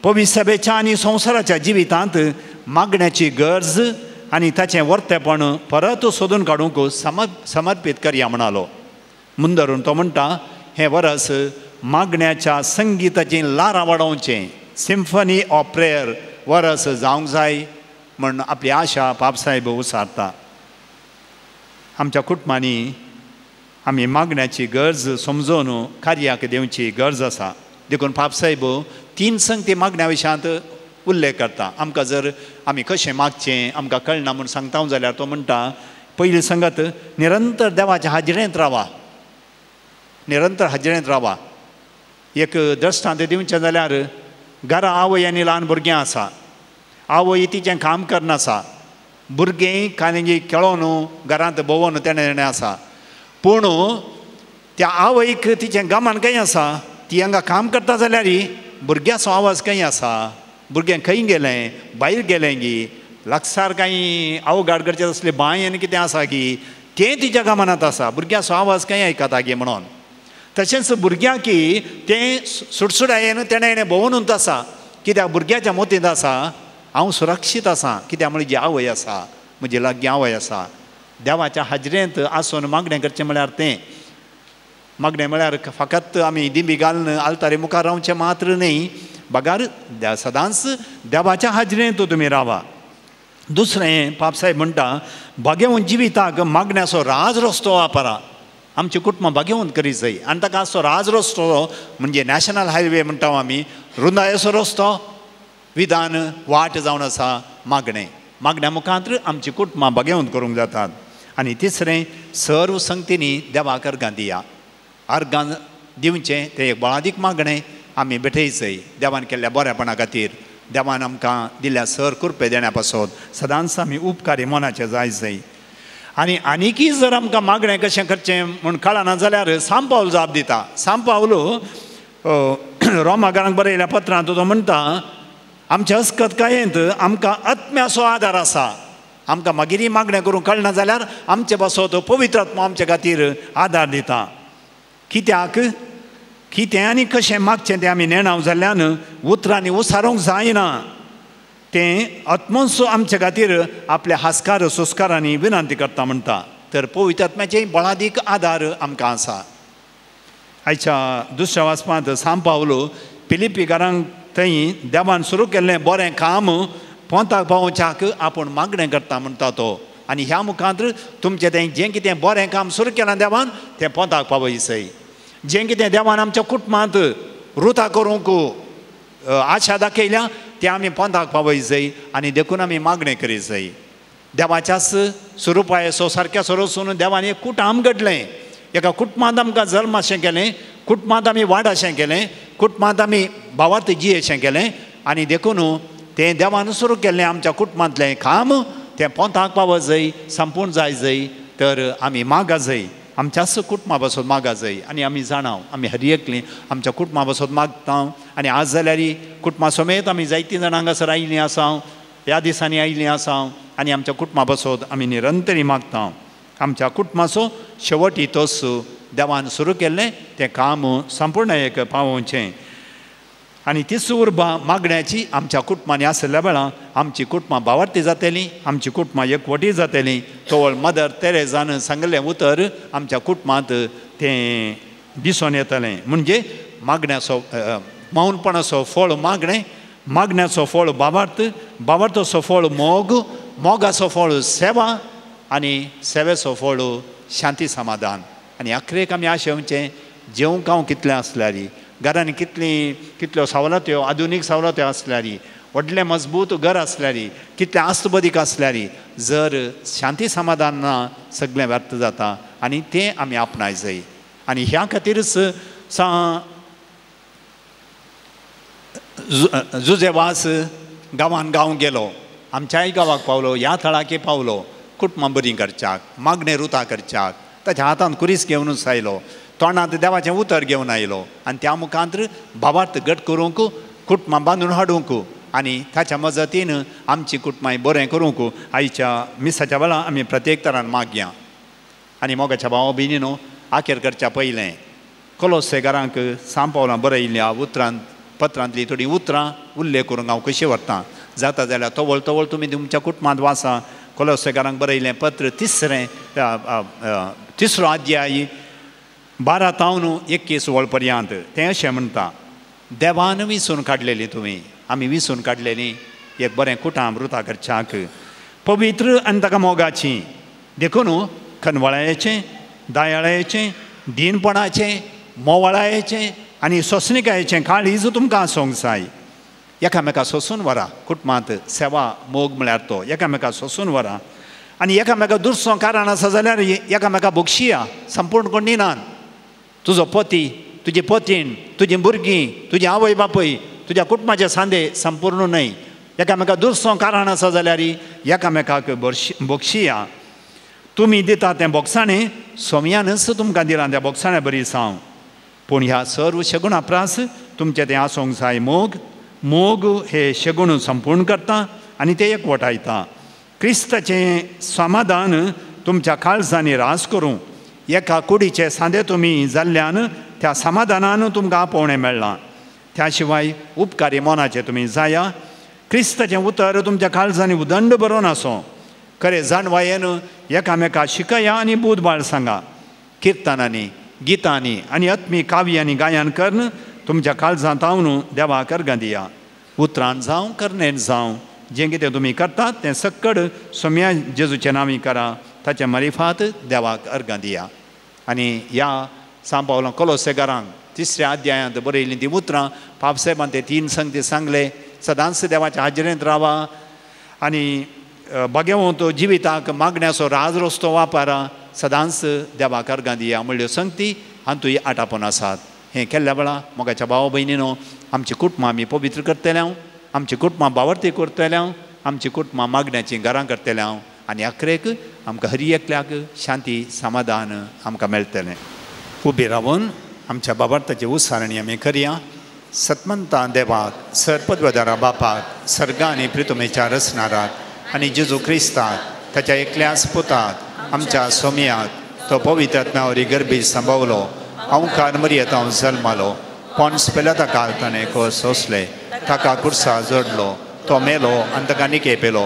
पवित्र सभेच्या आनी संवसाराच्या जिवितांत मागण्याची गरज आनी ताचें वर्तेपण परत सोदून काडूंक समर्पीत करया म्हणालो. मुंदरून तो म्हणटा, हें वरस मागण्याच्या संगिताचीं ल्हारां वाडोवचें, सिम्फनी ऑफ प्रेयर वरस जावंक जाय म्हण आपली आशा बाबसाहेब उसारता. आमच्या कुटुंबांनी आमी मागण्याची गरज समजून कार्याक दिवची गरज आसा. देखून बाबसाहेब 3 संगती मागण्या विशयांत उल्लेख करता. आमकां जर आमी कशें मागचें आमकां कळना म्हूण सांगता जाल्यार तो म्हणटा, पयली संगत निरंतर देवाच्या हाजरेंत रावा, निरंतर हाजरेंत रावा. एक दृश्टांत दिवचें जाल्यार घरा आवय आनी ल्हान भुरगें आसा, आवय तिचें काम करनासा, भुरगें कांय खेळोन घरांत भोंवोन तेणें तेणें आसा. पूण त्या आवयक तिचें गमान खंय आसा, ती हांगा काम करता जाल्यार भुरग्याचो आवाज खंय आसा, भुरगें खंय गेलें, भायर गेलें गी, लागसार कांय अवघाड करचें तसलें बांय आनी कितें आसा की तें तिच्या गमनांत आसा. भुरग्याचो आवाज कांय आयकता गे म्हणून. तशेंच भुरग्यांकी तें सुडसुडायेन तेणें भोंवनूच आसा. कित्याक भुरग्याच्या मोतींत आसा हांव सुरक्षीत आसा, कित्याक म्हजी आवय आसा, म्हजी लागीं आवय आसा. देवाच्या हाजरेंत आसून मागणें करचें म्हळ्यार तें मागणें म्हळ्यार फकत आमी दिंबी घालून आल्तारी मुखार रावचें मात्र न्ही, बगार सदांच देवाच्या हाजरेंत तुमी रावा. दुसरें पापसाहेब म्हणटा भाग्यवंत जिविताक मागण्याचो राज रस्तो वापरा. आमची कुटुंबां भाग्यवंत करी जाय आनी ताका असो राज रस्तो म्हणजे नॅशनल हायवे म्हणटा आमी, रुंदायेचो रस्तो विधान वाट जावन आसा मागणें. मागण्या मुखांत आमची कुटुंबां भाग्यवंत करूंक जातात. आनी तिसरें सर्व संगतींनी देवाक अर्गां दिया. अर्गां दिवचें तें एक बळादीक मागणें आमी भेटयचय देवान केल्ल्या बरेपणा खातीर. देवान आमकां दिल्या सर कृपे देण्या पासत सदांच आमी उपकारी मनाचे जाय जाय. आनी आनीकय जर आमकां मागणें कशें करचें म्हूण कळना जाल्यार सांत पावल जाप दिता. सांत पावल रोमाकारांक बरयल्या पत्रांत तो म्हणटा आमच्या अस्कतकायेंत आमकां आत्म्याचो आदार आसा. आमकां मागीरय मागणें करूंक कळना जाल्यार आमचे पासत पवित्र आत्मो आमचे खातीर आदार दिता. कित्याक कितें आनी कशें मागचें तें आमी नेणाव जाल्ल्यान उतरांनी उसारूंक जायना. तें आत्मोसो आमचे खातीर आपल्या हास्कार संस्कारांनी विनंती करता म्हणटा. तर पवित्र आत्म्याचे बळादीक आदार आमकां आसा. आयच्या दुसऱ्या वाचपांत सांत पावल फिलिप्पीकारांक थंय देवान सुरू केल्लें बरें काम पोंताक पावोवच्याक आपूण मागणें करता म्हणटा तो. आनी ह्या मुखांत तुमचें तें जें कितें बरें काम सुरू केलां देवान तें पोंताक पावयसय. जें कितें देवान आमच्या कुटुंबांत रुता करूंक आशा दाखयल्या तें आमी पोंताक पावय जाय आनी देखून आमी मागणें करी जाय. देवाच्याच स्वरुपायसो सारक्या सरोसून देवान एक कुटाम घडलें. एका कुटुंबांत आमकां जल्म अशें केलें, कुटुंबांत आमी वाड अशें केलें, कुटुंबांत आमी भावार्थ जी अशें केलें आनी देखून तें देवान सुरू केल्लें आमच्या कुटुंबांतलें काम तें पोंताक पावत जाय, संपूर्ण जाय जाय. तर आमी मागा जाय, आमच्याच कुटुंबा पासत मागा जाय. आनी आमी जाणाव आमी हर एकलीं आमच्या कुटुंबा पासत मागता. आनी आज जाल्यार कुटुंबा समेत आमी जायतीं जाणां हांगासर आयिल्लीं आसा, ह्या दिसांनी आयिल्लीं आसा आनी आमच्या कुटुंबा पासत आमी निरंतरी मागता. आमच्या कुटुंबाचो शेवटी तोच देवान सुरू केल्लें तें काम संपूर्ण एक पावोवचें. आनी तीच उर्बा मागण्याची आमच्या कुटुंबांनी आसल्या वेळार आमची कुटुंबां भावार्थी जातलीं, आमची कुटुंबां एकवटी जातलीं. तवळ मदर तेरेजान सांगलें उतर आमच्या कुटुंबांत तें दिसून येतलें. म्हणजे मागण्याचो मौनपणाचो फळ मागणें, मागण्याचो फळ भावार्थ, भावार्थाचो फळ मोग, मोगाचो फळ सेवा आनी सेवेचो फळ शांती समाधान. आनी अखरेक आमी आशेवचें जेवंक हांव कितलें आसल्यार, घरांनी कितली कितल्यो सवलत्यो आधुनीक सवलत्यो आसल्यार, व्हडलें मजबूत घर आसल्यार, कितलें आस्तबदीक आसल्यार जर शांती समाधान ना सगळें व्यर्थ जाता आनी तें आमी आपणाय जाय. आनी ह्या खातीरच सा जुजेवास गांवान गांव गेलो, आमच्याय गांवाक पावलो, ह्या थळाके पावलो, कुटुंबां बरीं करच्याक, मागणें रुता करच्याक, ताच्या हातान कुरीस घेवनूच आयलो, तोंडांत देवाचें उतर घेवन आयलो आनी त्या मुखांत भावार्थ घट करूंक, कुटुंबां बांदून हाडूंक आनी ताच्या मजतीन आमची कुटुंबां बरें करूंक आयच्या मिसाच्या वेळार आमी प्रत्येक तरान मागया. आनी मोगाच्या भावा भयणीनो आखेर करच्या पयलें कोलोसेकारांक सांत पावलां बरयल्ल्या उतरांत पत्रांतली थोडीं उतरां उल्लेख करूंक हांव कशी व्हरतां. जाता जाल्यार तवळ तवळ तुमी तुमच्या कुटुंबांत वाचा. कोलोसेकारांक बरयलें पत्र तिसरें तिसरो अध्याय 12 तावन 21 वळ पर्यंत तें अशें म्हणटा, देवान विसून काडलेली तुमी, आमी विसून काडलेली एक बरें कुटाम रुता करच्याक पवित्र आनी ताका मोगाची, देखून खनवळायेचें, दयाळायेचें, दीनपणाचें, मोवळायेचें आनी सोंसणिकायेचें काळीज तुमकां आसूंक जाय. एकामेका सोंसून व्हरा. कुटुंबांत सेवा मोग म्हळ्यार तो एकामेका सोंसून व्हरा आनी एकामेका दुसरो कारण आसा जाल्यार एकामेका बक्षिया संपूर्ण कोण नान. तुजो पती, तुजी पतीण, तुजी भुरगीं, तुजी आवय बापूय, तुज्या कुटुंबाचे सांदे संपूर्ण न्हय. एकामेका दुसरो कारण आसा जाल्यार एकामेकाक बक्षिया. तुमी दिता तें बोगसाणें सोम्यानच तुमकां दिलां त्या बोगसाण्या बरी साव. पूण ह्या सर्व शगुणा प्रास तुमचें तें आसूंक जाय मोग. मोग हे शगुण संपूर्ण करता आनी ते एकवटायता. क्रिस्ताचें समाधान तुमच्या काळजांनी रास करूं. एका कुडीचे सांदे तुमी जाल्ल्यान त्या समाधानान तुमकां आपोवणें मेळ्ळां. त्या शिवाय उपकारी मनाचे तुमी जाया. क्रिस्ताचें उतर तुमच्या काळजांनी उदंड बरोवन आसूं. खरें जाणवायेन एकामेका शिकया आनी बुदबाळ सांगा. किर्तनांनी, गितांनी आनी आत्मीक काव्यांनी गायन करून तुमच्या काळजांत हांव देवाक अर्गां दिया. उतरान जावं करणेन जावं जें कितें तुमी करतात तें सक्कड सोम्या जेजूचे नांवी करा. ताचे मारिफात देवाक अर्गां दिया. आनी ह्या सांव पावलो कोलोसेगारांक तिसऱ्या अध्यायांत बरयल्लीं तीं उतरां पापसाहेबान ते तीन संगती सांगले. सदांच देवाच्या हाजरेंत रावा आनी बागेवंत जिविताक मागण्याचो राज रस्तो वापरा. सदांच देवाक अर्गां दिया म्हणल्यो संगती हातूंय आटापून आसात. हें केल्ल्या वेळा मोगाच्या भाव भयणीनो आमची कुटुंबां आमी पवित्र करतले हांव, आमची कुटुंबां बावर्ती करतले हांव, आमची कुटुंबां मागण्याचीं घरां करतले हांव आनी अखरेक आमकां हरी एकल्याक शांती समाधान आमकां मेळटलें. उबी रावन आमच्या बाबार्थाची उसारणी आमी करया. सतमंता देवाक, सरपदवदारा बापाक, सर्गा आनी प्रितुमेच्या रचणाराक आनी जेजू क्रिस्ताक ताच्या एकल्याच पुताक आमच्या सोमयाक तो पवित्र आत्म्यावरी गर्भी सांबावलो. अंवकार मरियेंत हांव जल्मालो. पोन्स पेल्या ताका ताणें खोस सोंसले. ताका कुर्सा जोडलो. तो मेलो आनी ताका निके पेलो.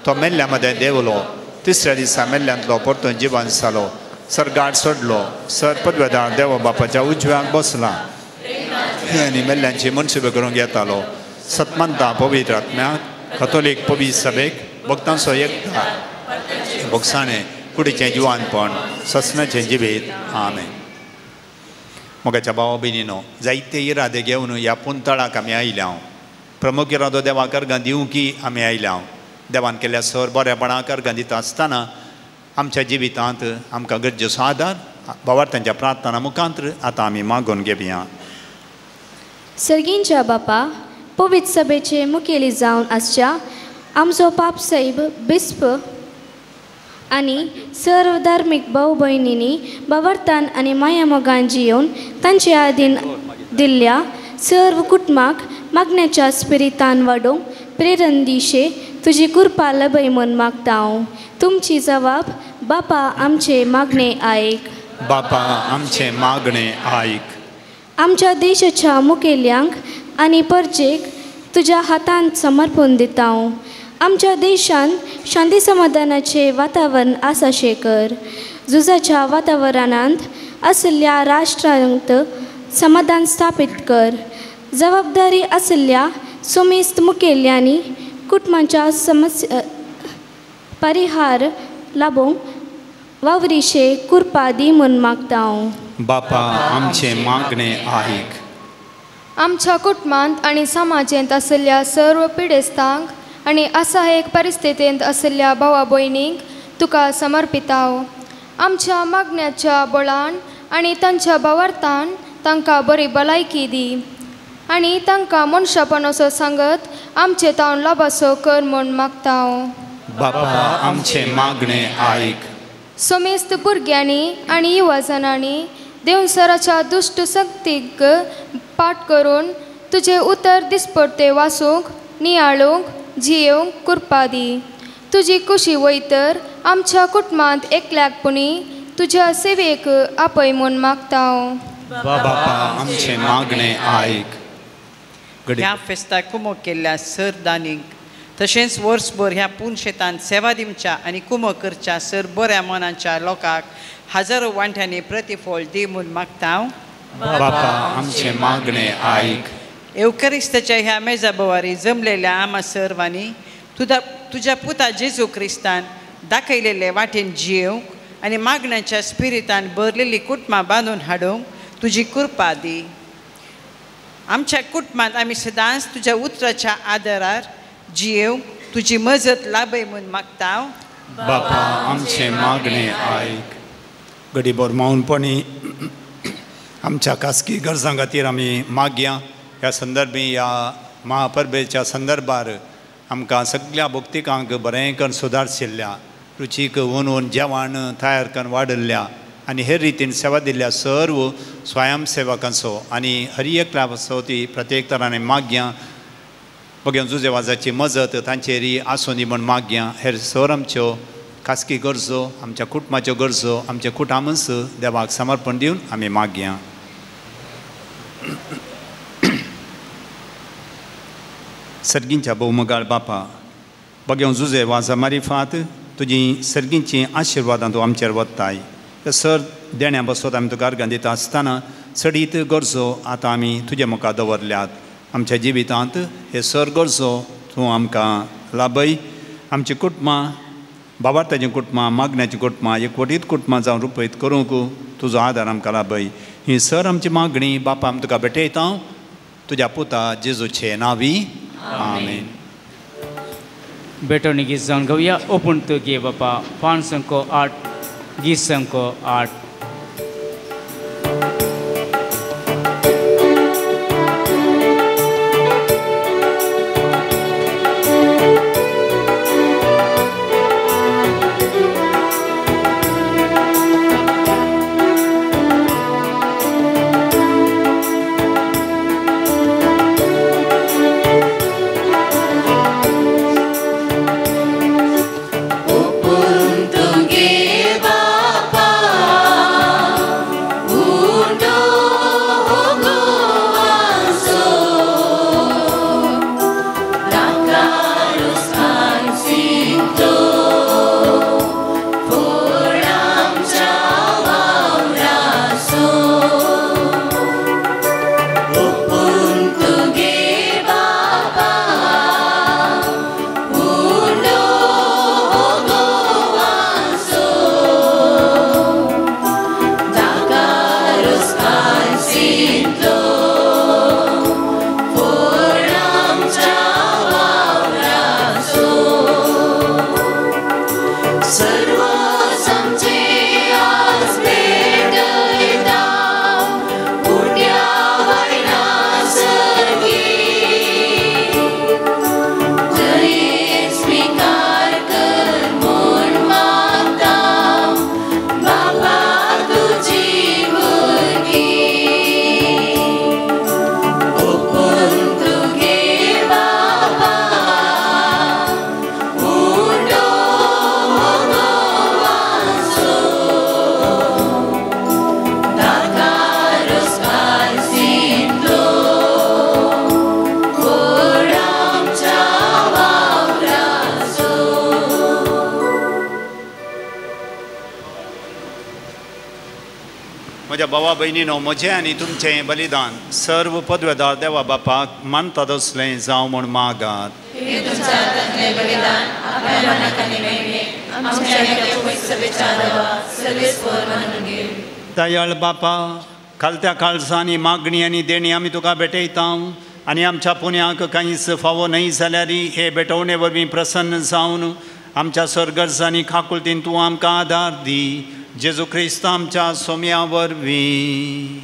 तो मेल्ल्या मदें देंवलो. तिसऱ्या दिसा मेल्ल्यांतलो परतून जिवन जालो. सर्गार सोडलो. सर पदवेदार देवा बापाच्या उजव्याक बसला आनी मेल्ल्यांची मनसुबे करूंक येतालो. सतमंता पवित्र आत्म्याक, कथोलीक पवित्र सभेक, भक्तांचो एकता, भोगसाणें, कुडीचें जिवानपण, ससनाचें जिवीत. आमेन. मोगाच्या भावा भयणीनो, जायते इरादे घेवन ह्या पुंतळाक आमी आयल्या. हांव प्रमुख इरादो देवाक अर्गां दिवंक आमी आयल्या. हांव देवान केल्ल्या सर बरेपणाक अर्गां दिता आसतना आमच्या जिवितांत आमकां गरजेचो आदार भावार्थांच्या प्रार्थना मुखांत आतां आमी मागून घेवया. सर्गींच्या बापा, पवित्र सभेचे मुखेली जावन आसच्या आमचो पापसाहेब बिस्प आनी सर्व धार्मीक भाव भयणींनी भावार्थान आनी माया मोगान जियोवन तांचे आदीन दिल्ल्या सर्व कुटुंबाक मागण्याच्या स्पिरितान वाडोवंक प्रेरण दिशे तुजी कृपा लभय म्हूण मागता हांव. तुमची जवाब बापा आमचे मागणे आयक. बापा आमचे मागणे आयक. आमच्या देशाच्या मुखेल्यांक आनी परजेक तुज्या हातांत समर्पण दिता हांव. आमच्या देशांत शांती समाधानाचें वातावरण आसा कर. झुजाच्या वातावरणांत आशिल्ल्या राष्ट्रांत समाधान स्थापीत कर. जबाबदारी आशिल्ल्या सोमेस्त मुखेल्यांनी कुटुंबाच्या समस्या परिहार लाबोवंक वावरीशे कृपा दी म्हूण मागता हांव. बापा आमचे मागणे आयक. आमच्या कुटुंबांत आनी समाजेंत आशिल्ल्या सर्व पिडेस्तांक आनी असहायक परिस्थितींत आशिल्ल्या भावा भयणींक तुका समर्पिताव. आमच्या मागण्याच्या बळान आनी तांच्या भावार्थान तांकां बरी भलायकी दी आनी तांकां मनशापणाचो सांगत आमचे तावन लाबाचो कर म्हूण मागता. बापा आमचे मागणे आयक. समेस्त भुरग्यांनी आनी युवाजनांनी देवसराच्या दुश्ट शक्तीक पाठ करून तुजें उतर दिसपडते वाचूंक, नियाळूंक, जियेवंक कृपा दी. तुजी कुशी वयतर आमच्या कुटुंबांत एकल्याक पुणी तुज्या सेवेक आपय म्हूण मागता. बापा आमचे मागणे आयक. ह्या फेस्ताक कुमोक केल्ल्या सर दानीक तशेंच वर्सभर ह्या पुनशेतान सेवा दिवच्या आनी कुमो करच्या सर बऱ्या मनाच्या लोकांक हजारो वांट्यांनी प्रतिफळ दी म्हूण मागता. बापा आमचे मागणे आयक. एवकरिस्ताच्या ह्या मेजा बोवारी जमलेल्या आमा सर्वांनी तुज्या पुता जेजू क्रिस्तान दाखयलेले वाटेन जियेवंक आनी मागण्याच्या स्पिरितान भरलेली कुटुंबां बांदून हाडूंक तुजी कृपा दी. आमच्या कुटुंबांत आमी सदांच तुज्या उतराच्या आदारार जियेवंक तुजी मजत लाभय म्हूण मागता. बापा आमचे मागणे आयक. गडीभर मौनपणी आमच्या खासगी गरजां खातीर आमी मागया. ह्या संदर्भी ह्या महापरबेच्या संदर्भार आमकां सगळ्या भक्तिकांक बरें करून सुदारशिल्ल्या, रुचीक वनून जेवण तयार करून वाडयल्ल्या आनी हेर रितीन सेवा दिल्ल्या सर्व स्वयंसेवकांचो आनी हर एकल्याचो ती प्रत्येक तरांनी मागया. बघ्या जुजेवाजाची मजत तांचेर आसूं दी म्हूण मागया. हेर सर आमच्यो खासगी गरजो, आमच्या कुटुंबाच्यो गरजो, आमचे कुटामच देवाक समर्पण दिवन आमी मागया. सर्गींच्या भोवमगाळ बापा, बघ्या जुजे वाजा मारिफात तुजी सर्गींची आशिर्वादां तूं आमचेर वत्ताय. सर देण्या बसत आमी तुका अर्गां दिता आसतना चडीत गरजो आतां आमी तुजे मुखार दवरल्यात. आमच्या जिवितांत हे सर गरजो तूं आमकां लाभय. आमची कुटुंबां, बाबार्थाचीं कुटुंबां, मागण्याचीं कुटुंबां एकवटीत कुटुंबां जावन रुपयत करूंक तुजो आदार आमकां लाभय. ही सर आमची मागणी बापा आमी तुका भेटयता तुज्या पुता जेजूचे नांवी, आमेन. भेटवणी गीत जावन घेवया. ओपून तूं गे बापा 508 गीत संको 8. भावा भयणीनो, म्हजें आनी तुमचें बलिदान सर्व पदवेदार देवा बापाक मानता तसलें जावं म्हूण मागात. दयाळ बापा, खालत्या काळजांनी मागणी आनी देणी आमी तुका भेटयता आनी आमच्या पुण्याक कांयच फावो न्हय जाल्यार हे भेटवणे वरवीं प्रसन्न जावन आमच्या सरगरजांनी काकुळतीन तूं आमकां आदार दी. जेजू क्रिस्त आमच्या सोम्या वरवीं.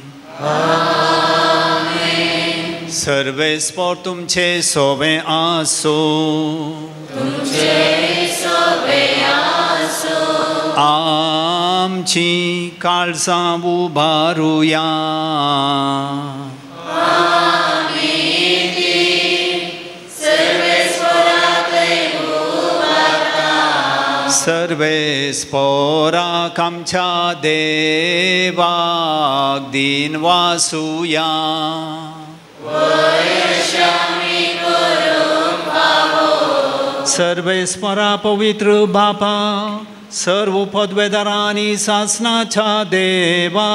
सर्वेस्पोर तुमचे सोवे आसूं. आमची काळजां उबारुया. सर्वेस्पोराक आमच्या देवाक दिन वासुया. सर्वेस्पोरा पवित्र बापा, सर्व पदवेदारांनी सासनाच्या देवा,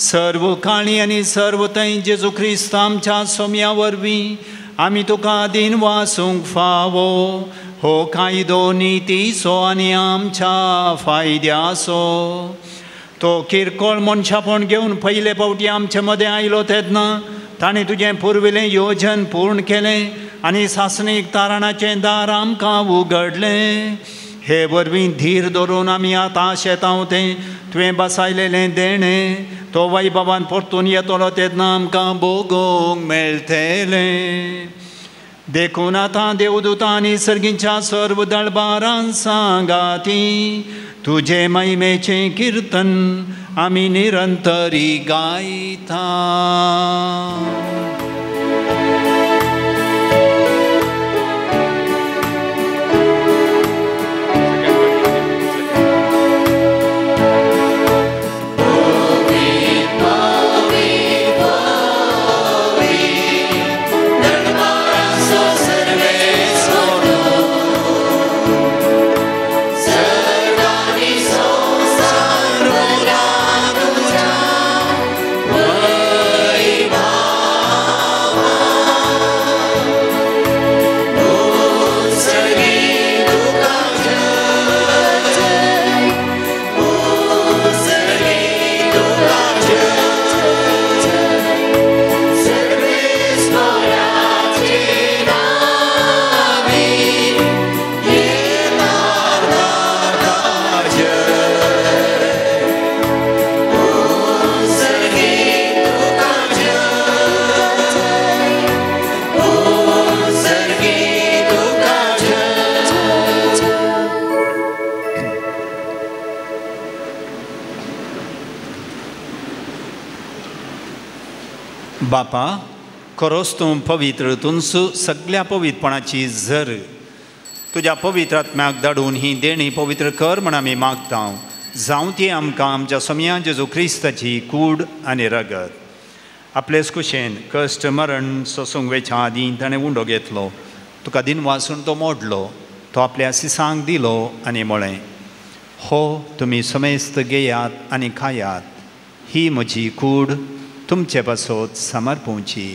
सर्व काणी आनी सर्व थंय जेजू क्रिस्त आमच्या सोम्या वरवीं आमी तुका दिन वासूंक फावो. हो कायदो नितीचो आनी आमच्या फायद्याचो. तो किरकोळ मनशापण घेवन पयले फावटी आमचे मदें आयलो तेन्ना ताणें तुजें पुर्विल्लें योजन पूर्ण केलें आनी सासणीक तारणाचें दार आमकां उगडलें. हे वरवीं धीर धरून आमी आतां शेतांव तें तुवें बसायलेलें देणें तो वैभवान परतून येतलो तेन्ना आमकां भोगूंक मेळटलें. देखून आतां देवदूतांनी सर्गीच्या सर्व दळबारान सांगाती तुजे महिमेचें किर्तन आमी निरंतरी गायता. बापा, खरोच तूं पवित्र, तुंच सगल्या पवित्रपणाची झर. तुज्या पवित्र आत्म्याक धाडून ही देणी पवित्र कर म्हण आमी मागता. जावं ती आमकां आमच्या सोम्या जेजू क्रिस्ताची कूड आनी रगत. आपलेच कुशेन कश्ट मरण सोसूंक वेच्या आदीं ताणें उंडो घेतलो, तुका दिनवासून तो मोडलो, तो आपल्या सिसांक दिलो आनी म्हळें, हो तुमी समेस्त घेयात आनी खायात, ही म्हजी कूड तुमचे पासत समर्पूंची.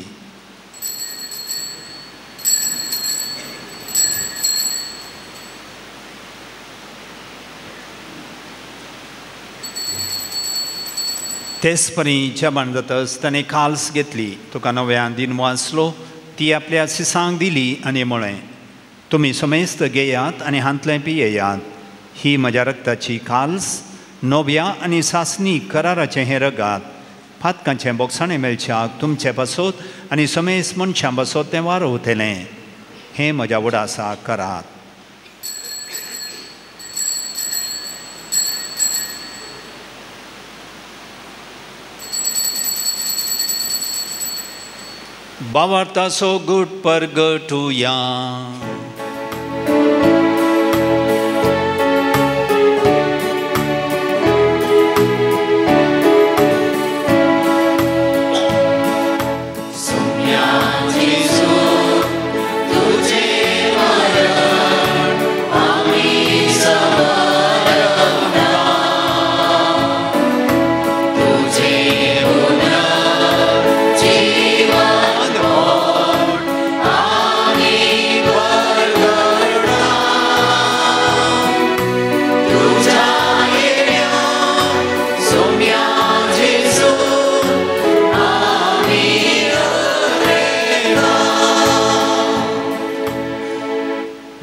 तेच परी जेवण जातच ताणें काल्स घेतली, तुका नव्यान दिन वाचलो, ती आपल्या सिसांक दिली आनी म्हळें, तुमी समेस्त घेयात आनी हांतलें पियेयात, ही म्हज्या रक्ताची काल्स, नव्या आनी सासणी कराराचें हें रगात, पातकांचें बोगसाणें मेळच्याक तुमचे पासत आनी समेस्त मनशां पासत तें वारोवतलें. हें म्हज्या उडासा करात. बावार्थाचो गुट परगटुया.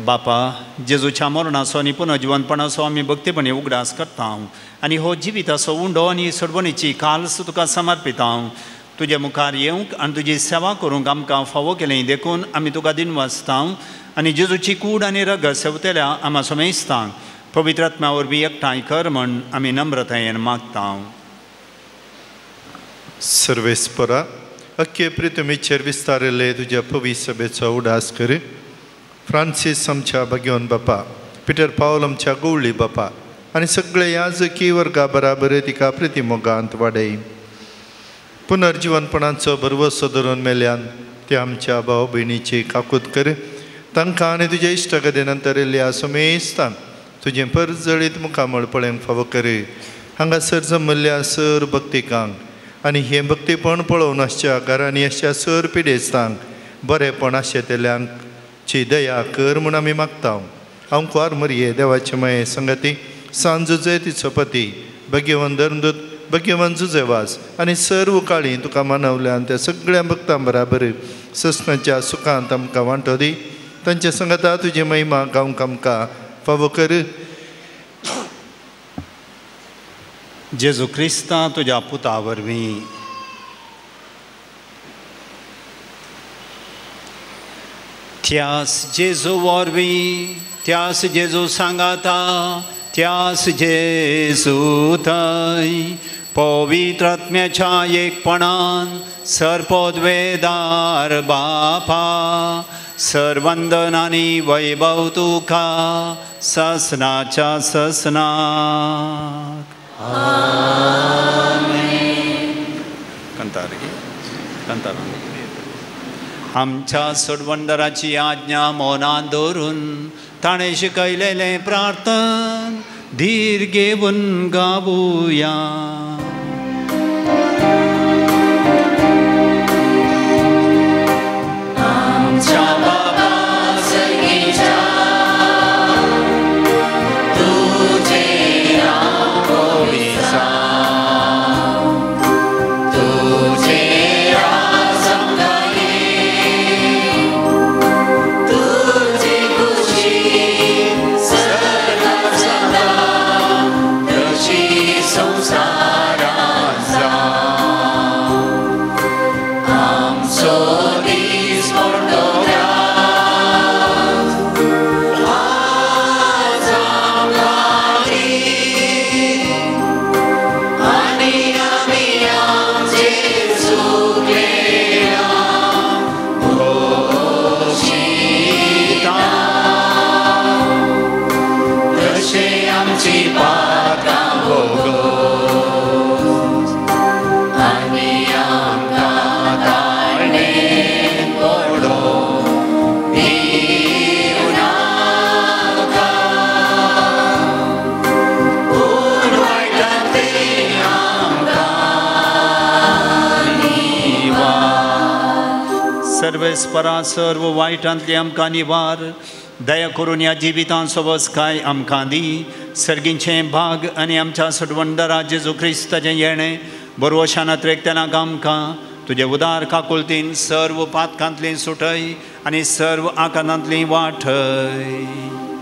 बापा, जेजूच्या मरणाचो आनी पुनर्जिवनपणाचो आमी भक्तीपणी उगडास करता आनी हो जिविताचो उंडो आनी सोडवणीची काल्स तुका समर्पिता. तुजे मुखार येवंक आनी तुजी सेवा करूंक आमकां फावो केली देखून आमी तुका दिनवासता आनी जेजूची कूड आनी रगत सेवतल्या आमा समेस्तांक पवित्र आत्म्या वरवीं एकठांय कर म्हण आमी नम्रतायेन मागता. सर्वेस्परा, अख्खे प्रितमीचेर विस्तारिल्ले तुज्या पवित्र सभेचो उडास कर. फ्रांसीस आमच्या भाग्यवन बापा, पिटर पावल आमच्या गवळी बापा आनी सगळे याजकी वर्गा बराबर तिका प्रितीमोगांत वाडय. पुनर्जिवनपणाचो भरवसो धरून मेल्यान ते आमच्या भाव भयणीची काकूत कर. तांकां आनी तुज्या इश्टागती नंतर येयल्ल्या समेस्तांक तुजें परजळीत मुखामळ पळोवंक फावो कर. हांगासर जमल्ल्या सर भक्तिकांक आनी हें भक्तीपण पळोवन आसच्या घरांनी आसच्या सर पिडेस्तांक बरेंपण आशेतल्यांक ची दया कर म्हूण आमी मागता. हांव कुवार मरये देवाचे माये संगती सांजू जय तिचो पती भगेवन धर्मदूत भगेवन जुजेवास आनी सर्व काळी तुका मानवल्यान त्या सगळ्या भक्तां बराबर ससनाच्या सुखांत आमकां वांटो दी. तांच्या संगता तुजी महिमा गावंक आमकां फावो कर. जेजू क्रिस्ता तुज्या पुता वरवीं. त्यास जेजू वरवीं, त्यास जेजू सांगाता, त्यास जेजू थंय पवित्र आत्म्याच्या एकपणान सर्पोद्वेदार बापा सर्वंदन आनी वैभव तुका ससनाच्या ससनाक. कंतार कंतार. आमच्या सोडवंदराची आज्ञा मनान दवरून ताणें शिकयलेलें प्रार्थन धीर घेवन गावुया. आमच्या बाबा सर्गेच्या तुझे नाव पवित्र, तुझे राज आमकां तुझी खुशी सर्गात जाता तशी संवसारांत जावं. आमचो दीस पडलो सर्वेस्परा सर्व वायटांतली आमकां निवार दया करून ह्या जिवितांत सोबसकाय आमकां दी सर्गींचें भाग आनी आमच्या सटवंदरा जेजू क्रिस्ताचें येणें बरवशान अत्रेकतेनाक आमकां तुजे उदार काकुलतीन सर्व पातकांतली सुटय आनी सर्व आकांतांतली वाटय.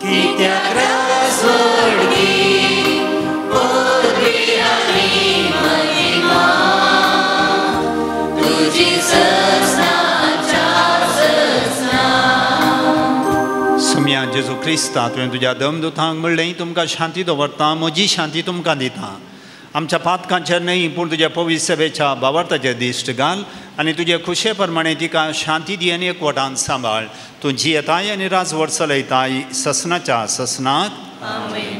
कित्याक राजवडगी पदवी आनी महिमा तुजी ससनाच्या ससना. सोम्या जेजू क्रिस्ता तुवें तुज्या दमदुतांक म्हणलें तुमकां शांती दवरता म्हजी शांती तुमकां दिता. आमच्या पातकांचेर न्हय पूण तुज्या पवित्र सभेच्या बावार्थाचेर दिश्ट घाल आनी तुजे खुशे प्रमाणे तिका शांती दी आनी एकवटान सांबाळ. तूं जियेताय आनी राजवट चलयताय ससनाच्या ससनाक.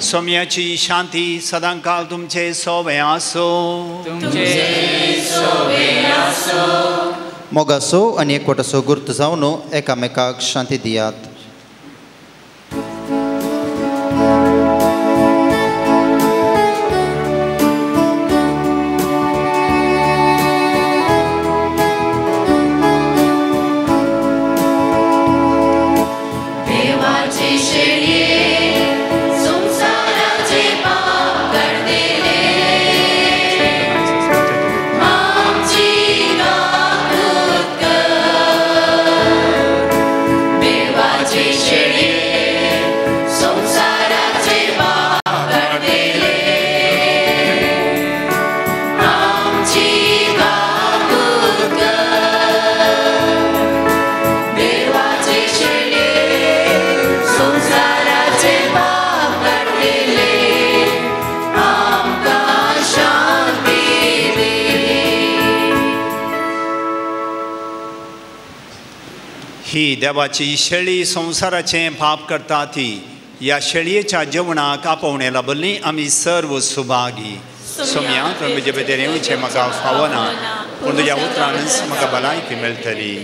सोम्याची शांती सदांकाल तुमचे सोवे आसो. मोगासो आनी एकवटाचो गुर्त जावन एकामेकाक शांती दियात. ही देवाची शेळी संवसाराचें पाप करता ती ह्या शेळयेच्या जेवणाक आपोवणें लाबल्ली आमी सर्व सुभागी. सोम्या तुवें म्हजे भितर येवचें म्हाका फावना पूण तुज्या उतरानच म्हाका भलायकी मेळटली.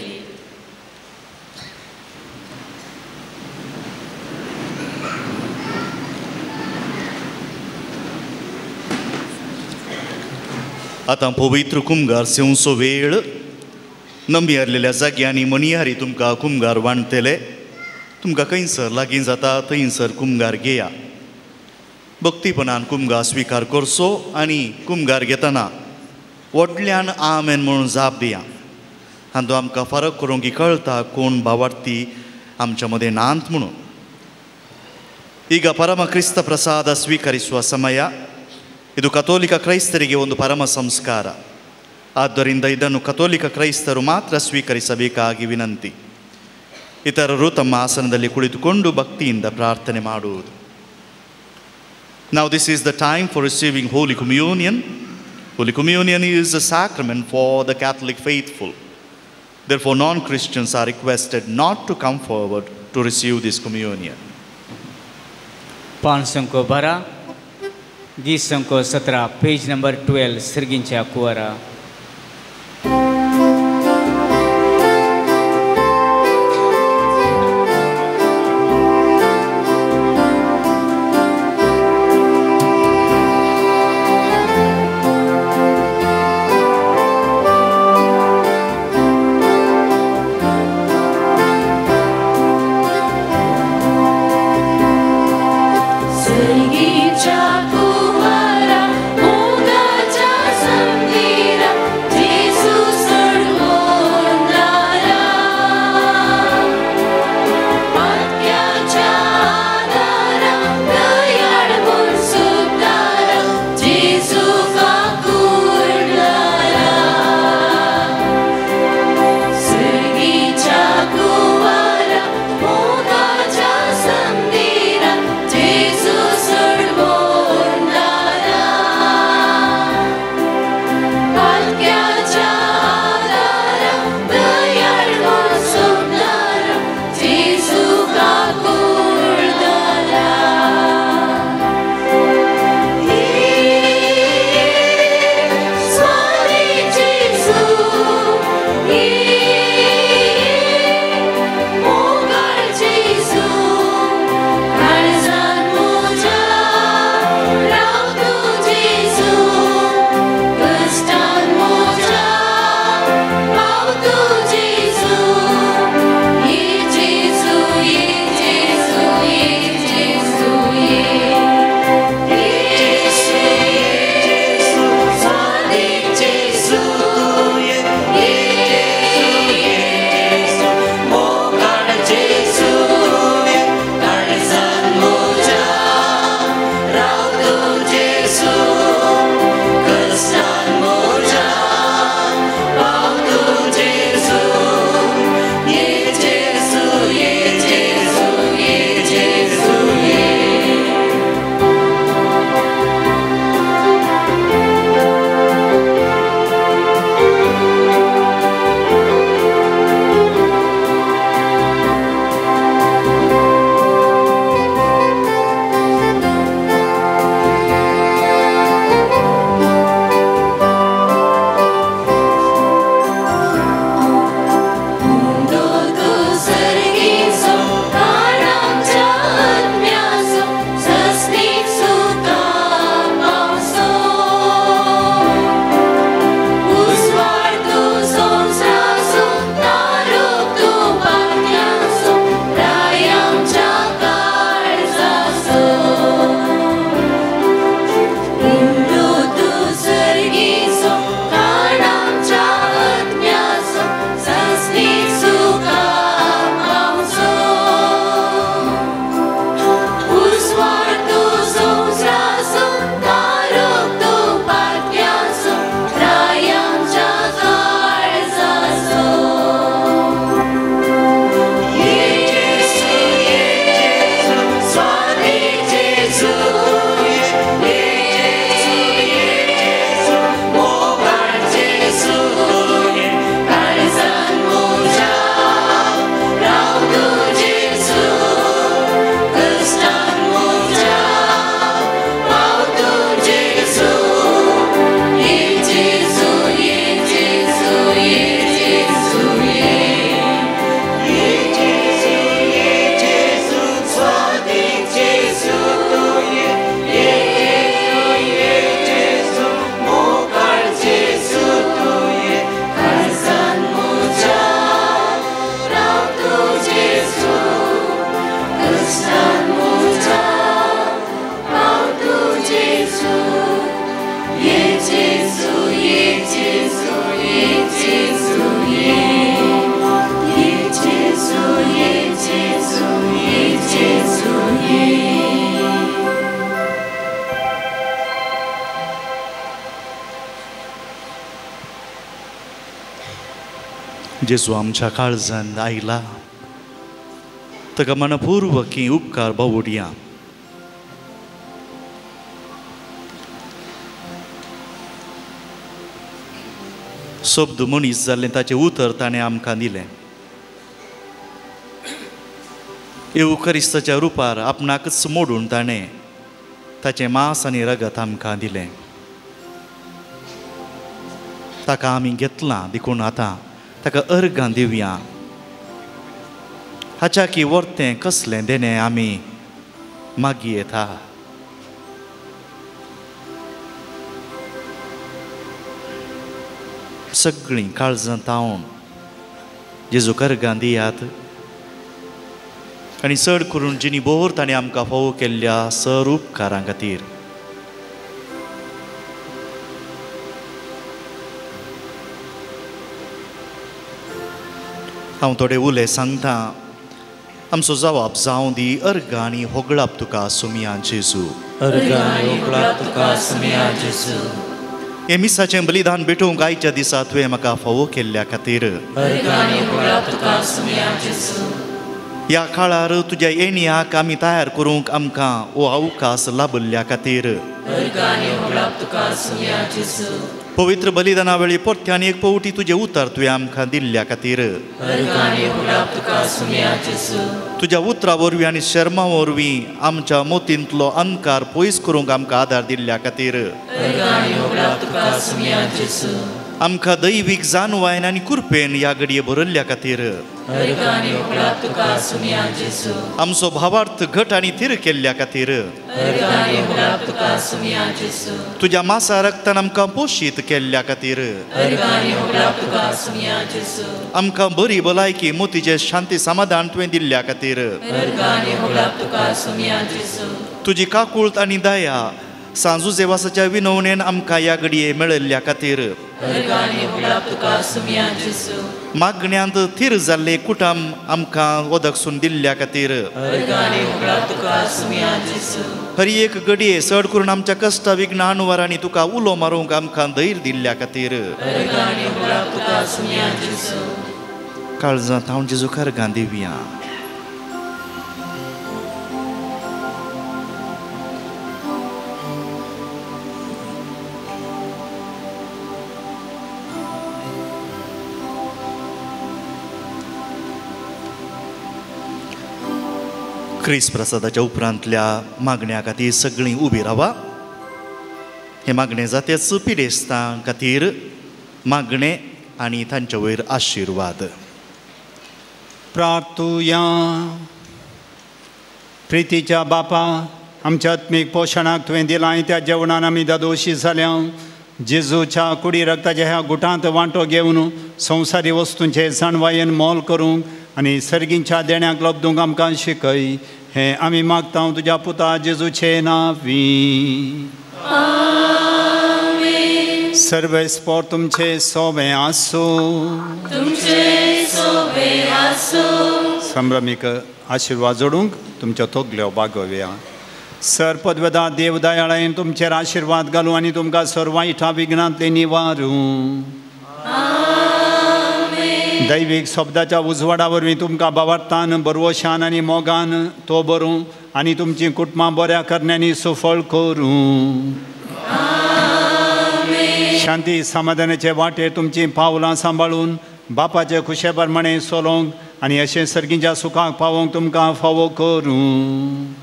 आतां पवित्र कुमगार सेवचो वेळ नमी आरलेल्या जाग्यांनी मनियारी तुमकां कुमगार वांटतले. तुमकां खंयसर लागीं जाता थंयसर कुमगार घेया. भक्तीपणान कुमगार स्विकार करचो आनी कुमगार घेतना व्हडल्यान आमेन म्हणून जाप दिया. हातूंत आमकां फरक करूंक कळटा कोण भावार्थी आमच्या मदें नात म्हणून. ಈಗ ಪರಮ ಕ್ರಿಸ್ತ ಪ್ರಸಾದ ಸ್ವೀಕರಿಸುವ ಸಮಯ ಇದು. ಕಥೋಲಿಕ ಕ್ರೈಸ್ತರಿಗೆ ಒಂದು ಪರಮ ಸಂಸ್ಕಾರ. ಆದ್ದರಿಂದ ಇದನ್ನು ಕಥೋಲಿಕ ಕ್ರೈಸ್ತರು ಮಾತ್ರ ಸ್ವೀಕರಿಸಬೇಕಾಗಿ ವಿನಂತಿ. ಇತರರು ತಮ್ಮ ಆಸನದಲ್ಲಿ ಕುಳಿತುಕೊಂಡು ಭಕ್ತಿಯಿಂದ ಪ್ರಾರ್ಥನೆ ಮಾಡುವುದು. Now this is the time for receiving Holy Communion. Holy Communion is a sacrament for the Catholic faithful. Therefore, non-Christians are requested not to come forward to receive this communion. 512, 217, page number 12, Sirgincha Kuara. Sergicha Kuara, Mogacha Sandira. कष्टान मुझा पावतू जेजू, ये जेजू, ये जेजू, ये जेजू, ये ये जेजू, ये जेजू, ये जेजू, ये। जेजू आमच्या काळजान आयला ताका मनपूर्वकी उपकार बावुडया. शब्द मनीस जाल्लें ताचें उतर ताणें आमकां दिलें. येवकरिस्ताच्या रुपार आपणाकच मोडून ताणें ताचें मांस आनी रगत आमकां दिलें. ताका आमी घेतलां देखून आतां ताका अर्गां दिवया. हाच्या की वर्तें कसलें देणें आमी मागीर येता. सगळीं काळजां तावन जेजूक अर्गां दियात आनी चड करून जिणी बोर ताणें आमकां फावो केल्ल्या सर उपकारां खातीर. हांव थोडे उले सांगता, आमचो जवाब जावं दी अर्गां आनी होगळाप तुका सुमिया जेजू. अर्गां आनी होगळाप तुका सुमिया जेजू. हें मिसाचें बलिदान भेटोवंक आयच्या दिसा तुवें म्हाका फावो केल्ल्या खातीर. अर्गां आनी होगळाप तुका सुमिया जेजू. ह्या काळार तुज्या येण्याक आमी तयार करूंक आमकां हो अवकाश लाभिल्ल्या खातीर. अर्गां आनी होगळाप तुका सुमिया जेजू. पवित्र बलिदाना वेळी परत्यान एक पवटी तुजें उतर तुवें आमकां दिल्ल्या खातीर. अर्गां आनी होगळाप तुका सुमिया जेजू. तुज्या उतरा वरवीं आनी शर्मा वरवीं आमच्या मोतींतलो अंधकार पयस करूंक आमकां आदार दिल्ल्या खातीर. अर्गां आनी होगळाप तुका सुमिया जेजू. आमकां दैवीक जानवायन आनी कृपेन ह्या घडये भरिल्ल्या खातीर. अर्गां आनी होगळाप तुका सुमिया जेजू. आमचो भावार्थ घट आनी थीर केल्ल्या खातीर. अर्गां आनी होगळाप तुका सुमिया जेजू. तुज्या मासा रक्तान आमकां पोशीत केल्ल्या खातीर. अर्गां आनी होगळाप तुका सुमिया जेजू. आमकां बरी भलायकी मोतीचें शांती समाधान तुवें दिल्ल्या खातीर. अर्गां आनी होगळाप तुका सुमिया जेजू. तुजी काकूळत आनी दया सांजू जेवासाच्या विनवणेन आमकां ह्या घडये मेळिल्ल्या खातीर. अर्गां आनी होगळाप तुका सुमिया जेजू. मागण्यांत थीर जाल्ले कुटुंब आमकां ओदकसून दिल्ल्या खातीर. अर्गां आनी होगळाप तुका सुमिया जेजू. हर एक घडये चड करून आमच्या कश्टा विघ्न अणवारांनी तुका उलो मारूंक आमकां धैर्य दिल्ल्या खातीर. अर्गां आनी होगळाप तुका सुमिया जेजू. काळजांत हांव जेजूक अर्गां दिवया. क्रिस्त प्रसादाच्या उपरांतल्या मागण्या खातीर सगळीं उबी रावा. हे मागणे जातेच पिडेस्तां खातीर मागणे आनी तांचे वयर आशिर्वाद. प्रार्थुया. प्रितीच्या बापा, आमच्या आत्मीक पोशणाक तुवें दिलां त्या जेवणान आमी दादोशी जाल्या. जेजूच्या कुडी रक्ताच्या ह्या गुटांत वांटो घेवन संवसारी वस्तूंचे जाणवायेन मोल करूंक आनी सर्गींच्या देण्याक लब्दूंक आमकां शिकय. हें आमी मागता तुज्या पुता जेजूचे नांवी. सर्वेस्पोर तुमचे सोबे आसूं. तुमचे सोबे आसूं. संभ्रमीक आशिर्वाद जोडूंक तुमच्यो तोगल्यो बागोवया. सर पदवेदा देव दयाळायेन तुमचेर आशिर्वाद घालूं आनी तुमकां सर वायटा विघ्नांतले निवारूं. दैवीक शब्दाच्या उजवाडा वरवीं तुमकां भावार्थान बरवशान आनी मोगान तो बरूं आनी तुमचीं कुटुंबां बऱ्या करण्यांनी सुफळ करूं. शांती समाधानाचे वाटेर तुमचीं पावलां सांबाळून बापाचे खुशे प्रमाणे चलोवंक आनी अशें सर्गीच्या सुखाक पावोवंक तुमकां फावो करूं.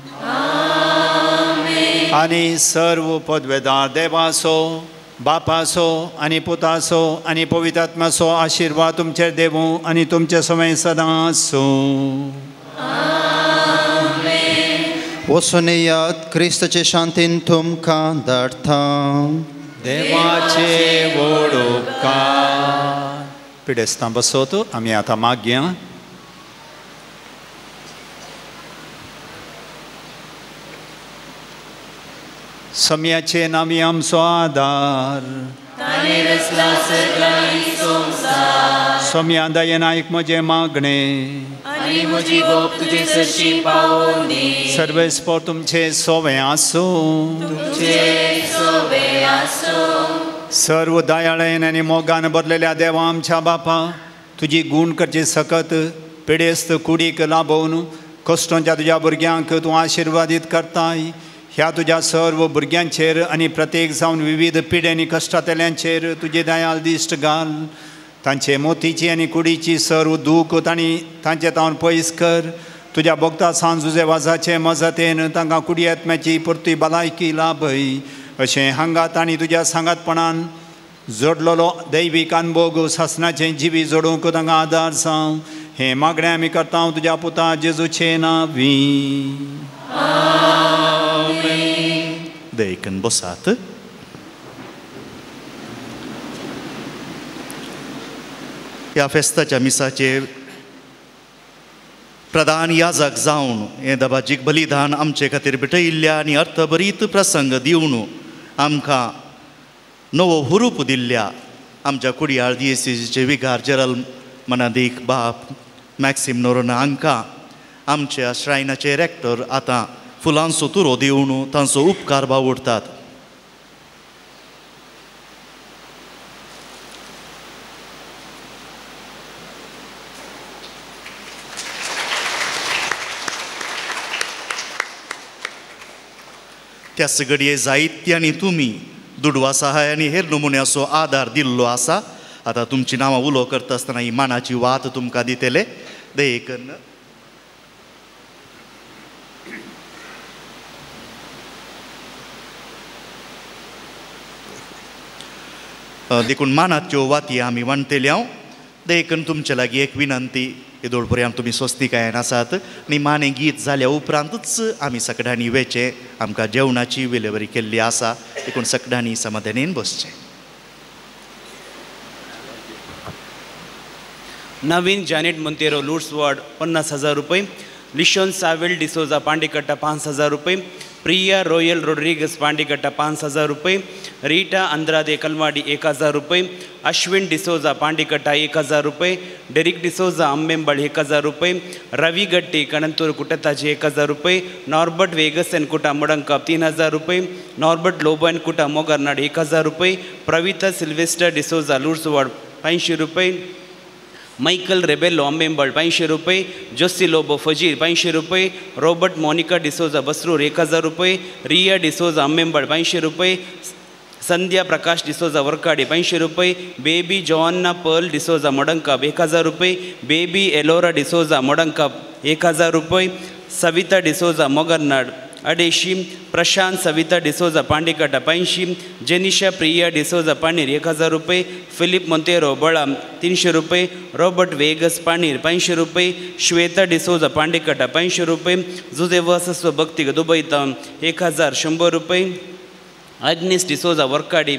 आनी सर्व पदवेदार देवाचो बापाचो आनी पुताचो आनी पवित्र आत्म्याचो आशिर्वाद तुमचेर देवूं आनी तुमचे समय सदां आसूं. वचून येयात, क्रिस्ताचे शांतीन तुमकां धाडटा. देवाचे व्हड उपकार. पिडेस्तां बसोत आमी आतां मागया. सम्याचे नामी आमचो आदार सोम्या दयेन आयक म्हजें मागणें सर्वेस्पोर तुमचें सोवें आसूं. सर्व दयाळेन आनी मोगान भरलेल्या देवा आमच्या बापा, तुजी गूण करची सकत पिडेस्त कुडीक लाभोवन कश्टांच्या तुज्या भुरग्यांक तूं आशिर्वादीत करताय. ह्या तुज्या सर्व भुरग्यांचेर आनी प्रत्येक जावन विविध पिडेनी कश्टांतल्यांचेर तुजी दयाल दिश्ट घाल. तांचे मोतीची आनी कुडीची सर्व दूख तांणी तांचे तावन पयस कर. तुज्या भक्ता सांजुजे वाजाचे मजतेन तांकां कुडी आत्म्याची परती भलायकी लाभय. अशें हांगा तांणी तुज्या सांगातपणान जोडलेलो दैवीक अनभोग सासनाचें जिवी जोडूंक तांकां आदार जावं. हें मागणें आमी करता तुज्या पुता जेजूचे नांवी. देखून बसात. ह्या फेस्ताच्या मिसाचे प्रधान याजक जावन हें दबाजीक बलिदान आमचे खातीर भेटयिल्ल्या आनी अर्थभरीत प्रसंग दिवन आमकां नवो हुरूप दिल्ल्या आमच्या कुडयाळ दियेसीचे विगार जेरल मनादीक बाप मॅक्सिम नोरोना हांकां आमच्या श्रायनाचे रेक्टर आतां फुलांचो तुरो दिवन तांचो उपकार बावुडटात. त्याच घडये जायत्यांनी आनी तुमी दुडवा सहाय आनी हेर नमुन्याचो आदार दिल्लो आसा. आतां तुमची नांवां उलो करता आसतना ही मानाची वात तुमकां दितले. देखून देखून मानाच्यो वाती आमी वांटतले. देखून तुमचे लागीं एक विनंती, येदोळ पर्यंत तुमी स्वस्तिकायेन आसात आनी माने गीत जाल्या उपरांतूच आमी सगळ्यांनी वेचें. आमकां जेवणाची विलेवरी केल्ली आसा, देखून सगळ्यांनी समाधानेन बसचें. नवीन जॅनेट मोंतेरो लूट्स वॉर्ड 50,000 रुपये, लिशोन सावेल डिसोजा पांडेकट्टा 5,000 रुपये, प्रिया रॉयल रोड्रिगस पांडेकट्टा 5,000 रुपये, रीटा अंद्रादे कलमाडी 1,000 रुपये, अश्विन डिसोजा पांडेकट्टा 1,000 रुपये, डेरिक डिसोजा अम्बेंबळ 1,000 रुपये, रवि गट्टी कणंतूर कुटताजी 1,000 रुपये, नॉर्बर्ट वेगसन कुटा मुडंकाप 3,000 रुपये, नॉर्बर्ट लोबन कुटा मोगरनाड 1,000 रुपये, प्रविता सिल्वेस्टर डिसोजा लूर्स वॉर्ड 500 रुपये, मायकल रेबेलो आंबेंबळ 500 रुपये, जोसी लोबो फजीर 500 रुपये, रॉबर्ट मोनिका डिसोजा बसरूर 1,000 रुपये, रिया डिसोजा आंबेंबळ 500 रुपये, संध्या प्रकाश डिसोजा वर्काडी 500 रुपये, बेबी जॉन्ना पर्ल डिसोजा मोडंकाप 1,000 रुपये, बेबी एलोरा डिसोजा मोडंकाप 1,000 रुपये, सविता डिसोजा मोगरनाड 250, प्रशांत सविता डिसोजा पांडेकट्टा 500, जेनिशा प्रिया डिसोजा पाणीर 1,000 रुपये, फिलिप मोंतेरो बळा 300 रुपये, रॉबर्ट वेगस पाणीर 500 रुपये, श्वेता डिसोजा पांडेकट्टा 500 रुपये, जुजे वसस्व भक्ती दुबईता 1,100 रुपये, Agnes D'Souza Varkady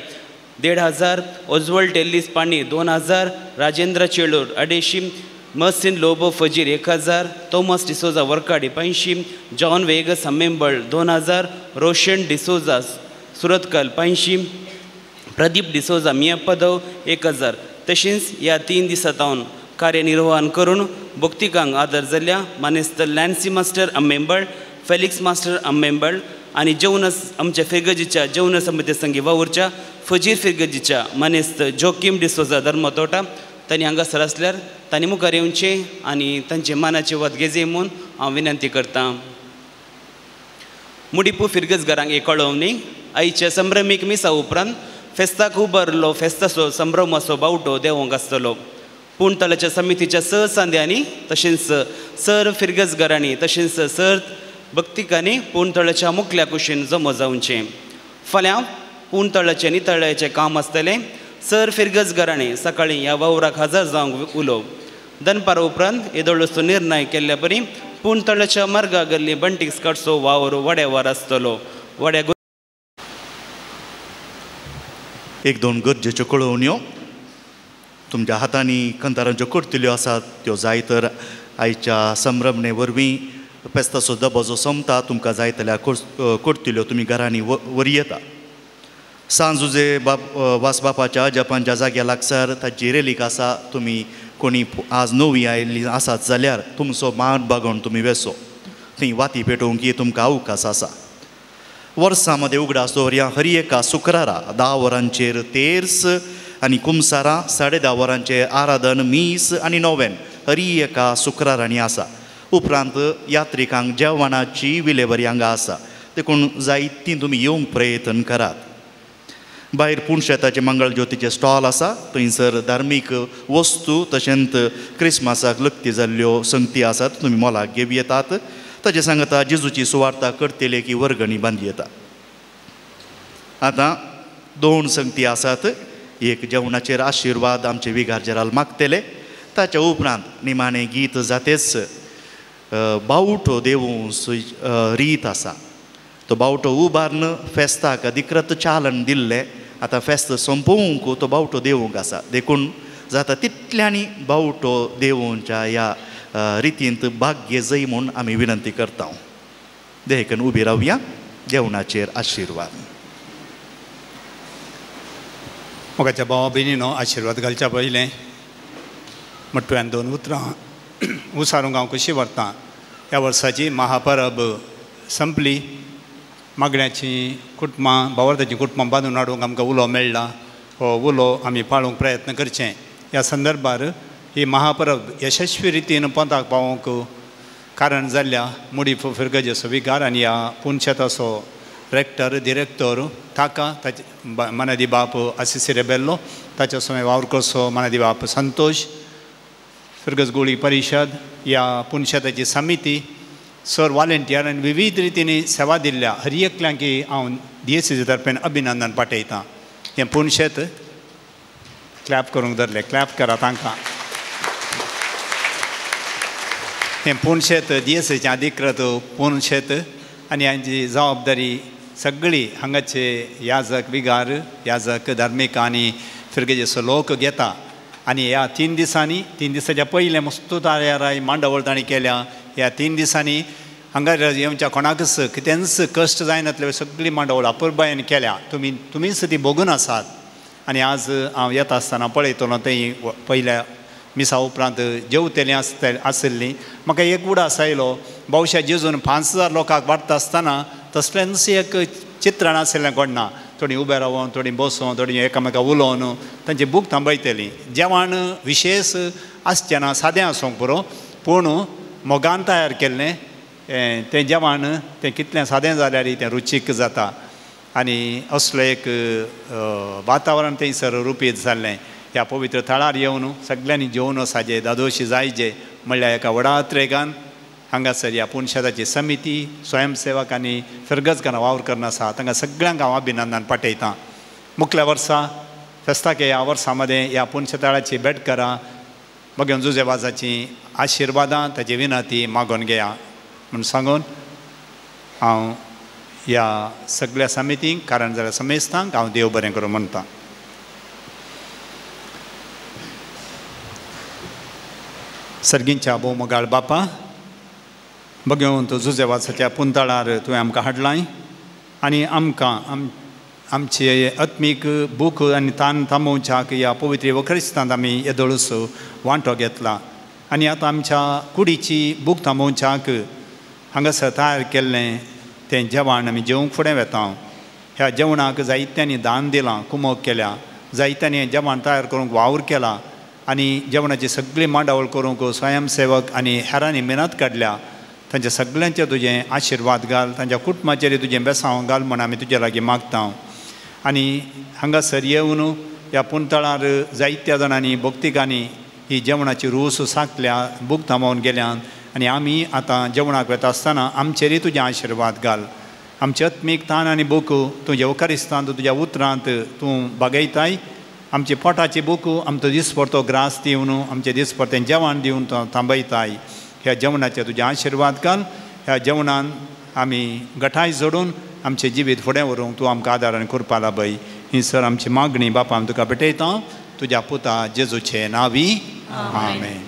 1,500, Ojwal Tellis Panir 2,000, Rajendra Chelur 250, Mercine Lobo Fajir 1,000, Thomas D'Souza Varkady 500, John Vegas Ammembala 2,000, Roshan D'Souza Surathkal 500, Pradeep D'Souza Miyapadav 1,000. तशेंच ह्या 3 दिसां कार्यनिर्वहण करून भक्तिकांक आदर जाल्ल्या मानेस्त लॅन्सी मास्टर अम्मेंबळ, फेलिक्स मास्टर अम्मेंबळ आनी जेवन आमच्या फिरगजीच्या जेवन समिती संगी वावुरच्या फजीर फिरगजीच्या मानेस्त जोकीम डिसोजा धर्मतोटा तांणी हांगासर आसल्यार तांणी मुखार येवचें आनी तांचे मानाचे वत घेजे म्हूण हांव विनंती करतां. मुडिपू फिरगजगारांक एक कळोवणी, आयच्या संभ्रमीक मिसा उपरांत फेस्ताक उबारलो फेस्ताचो संभ्रमाचो बावटो देंवोंक आसतलो. पूण तलाच्या समितीच्या स सांद्यांनी तशेंच सर फिरगजगारांनी तशेंच सर भक्तिकांनी पूणतळाच्या मुखल्या कुशीन जमो जावचें. फाल्यां पूणतळाचें नितळाचें काम आसतलें. सर फिरगजगारांनी सकाळीं ह्या वावराक हजर जावंक उलोव. दनपारा उपरांत येदोळचो निर्णय केल्ल्या परी पूणतळाच्या मार्गा गल्ली बंटिक्स काडचो वावर वड्यावर आसतलो. वड्या एक दोन गरजेच्यो कळोवण्यो तुमच्या हातांनी कंतारांच्यो करतल्यो आसात त्यो जाय तर आयच्या संभ्रमणे वरवीं फेस्ताचो दबाजो सोंपता तुमकां जाय जाल्यार करतल्यो तुमी घरांनी व्हरयेता. सांजुजे बाप वास बापाच्या अजापांच्या जाग्या लागसार ताची रेलीक आसा. तुमी कोणी आज नवी आयिल्ली आसात जाल्यार तुमचो मान बागोवन तुमी वेसो थंय वाती पेटोवंक ही तुमकां अवकाश आसा. वर्सां मदें उगडास दवरया हर एका शुक्रारा 10 वरांचेर तेर्स आनी कुमसारां 10:30 वरांचेर आराधन मीस आनी नोवेन हर एका शुक्रारांनी आसा. उपरांत यात्रिकांक जेवणाची विलेवरी हांगा आसा देखून जायतीं तुमी येवंक प्रयत्न करात. भायर पुणशेताचें मंगळज्योतीचें स्टॉल आसा थंयसर धार्मीक वस्तू तशेंच क्रिसमसाक लग्ती जाल्ल्यो संगती आसात तुमी मोलाक घेवं येतात. ताचे सांगता जेजूची सुवार्ता करतले की वर्गणी बांदी येता. आतां 2 संगती आसात. एक जेवणाचेर आशिर्वाद आमचे विगार जेराल मागतले ताच्या उपरांत निमाणें गीत जातेच बावटो देवूं रीत आसा. तो बावटो उबारून फेस्ताक अधिकृत चालन दिल्लें. आतां फेस्त सोंपोवंक तो बावटो देवूंक आसा देखून जाता तितल्यांनी बावटो देवोवच्या ह्या रितींत भाग्य जय म्हूण आमी विनंती करता. देखून उबी रावया जेवणाचेर आशिर्वाद. मोगाच्या भावा भयणीनो आशिर्वाद घालच्या पयलें मटव्यान 2 उतरां उसारूंक हांव खुशी व्हरतां. ह्या वर्साची महापरब संपली. मागण्याची कुटुंबां भावार्थाचीं कुटुंबां बांदून हाडूंक आमकां उलो मेळ्ळा. हो उलो आमी पाळूंक प्रयत्न करचें. ह्या संदर्भार ही महापरब यशस्वी रितीन पोंताक पावोवंक कारण जाल्ल्या मुडी फिरगजेचो विगार आनी ह्या पुनशेताचो रेक्टर डिरेक्टर ताका ताचे मनादी बाप आसिसी रेबेल्लो ताच्या समय वावर करचो मनादी बाप संतोष फिरगज गोळी परिशद ह्या पुनशेताची समिती सर वॉलेंटियर आनी विविध रितींनी सेवा दिल्ल्या हर एकल्यांकी हांव डीएसीचे तर्फेन अभिनंदन पाठयतां. हें पुनशेत क्लॅप करूंक धरलें क्लॅप करा तांकां. हें पुनशेत डीएसीचें अधिकृत पुनशेत आनी हांची जबाबदारी सगळी हांगाचे याजक विगार याजक धार्मीक आनी फिरगेजेचो लोक घेता. आनी ह्या 3 दिसांनी 3 दिसाच्या पयलें मस्त तयाराय मांडावळ तांणी केल्या. ह्या 3 दिसांनी हांगा येवच्या कोणाकच कितेंच कश्ट जायनातले सगळी मांडावळ अपुरबायेन केल्या. तुमीच ती भोगून आसात. आनी आज हांव येता आसतना पळयतलो थंय पयल्या मिसा उपरांत जेवतलीं आसतलीं. म्हाका एक उडास आयलो बावशा जेजून 5000 लोकांक वाडटा आसतना तसलेंच एक चित्रण आशिल्लें कोणना. थोडीं उबें रावोन थोडीं बसोन थोडीं एकामेका उलोवन तांची भूक थांबयतलीं. जेवण विशेश आसचें ना सादें आसूंक पुरो पूण मोगान तयार केल्लें तें जेवण तें कितलें सादें जाल्यार तें रुचीक जाता. आनी असलो एक वातावरण थंयसर रुपीत जाल्लें. ह्या पवित्र थळार येवन सगल्यांनी जेवन वचाचें दादोशी जायचे म्हणल्यार एका व्हडा त्रेगान हांगासर ह्या पुनशेताची समिती स्वयंसेवक आनी फिरगजकारां वावर करून आसा तांकां सगळ्यांक हांव अभिनंदन पाठयतां. मुखल्या वर्सा फेस्ताक ह्या वर्सां मदें ह्या पुनशेताळाची भेट करा बघून जुजेवाजाची आशिर्वादां ताची विनंती मागोवन घेया म्हूण सांगून हांव ह्या सगळ्या समितींक कारण जाल्या समेस्तांक हांव देव बरें करूं म्हणटा. सर्गींच्या भोवमोगाळ बापा बघून तूं जुजेवाजाच्या पुंतळार तुवें आमकां हाडलाय आनी आमकां आमचे आत्मीक भूक आनी तान थांबोवच्याक ह्या पवित्र वक्रिस्तांत आमी येदोळूस वांटो घेतला. आनी आतां आमच्या कुडीची भूक थांबोवच्याक हांगासर तयार केल्लें तें जेवण आमी जेवंक फुडें वेता. ह्या जेवणाक जायत्यांनी दान दिलां कुमोक केल्या जायत्यांनी जेवण तयार करूंक वावर केला आनी जेवणाची सगळी मांडावळ करूंक स्वयंसेवक आनी हेरांनी मेहनत काडल्या. तांच्या सगळ्यांचे तुजें आशिर्वाद घाल तांच्या कुटुंबाचेर तुजें बेसांव घाल म्हूण आमी तुजे लागीं मागता. आनी हांगासर येवन ह्या पुंतळार जायत्या जाणांनी भक्तिकांनी ही जेवणाची रूस साकल्या भूक थांबोवन गेल्यान आनी आमी आतां जेवणाक वता आसतना आमचेरय तुजें आशिर्वाद घाल. आमचे आत्मीक तान आनी भूक तुज्या उकारिस्तांत तुज्या उतरांत तूं बागयताय. आमचे पोटाची भूक आमचो दिसपडतो ग्रास दिवन आमचे दिसपडतें जेवण दिवन थांबयताय. ह्या जेवणाचे तुजें आशिर्वाद घाल. ह्या जेवणान आमी गठाय जोडून आमचें जिवीत फुडें व्हरूंक तूं आमकां आदार आनी कृपा लाभय. ही सर आमची मागणी बापा आमी तुका भेटयता तुज्या पुता जेजूचे नांवी आमेन.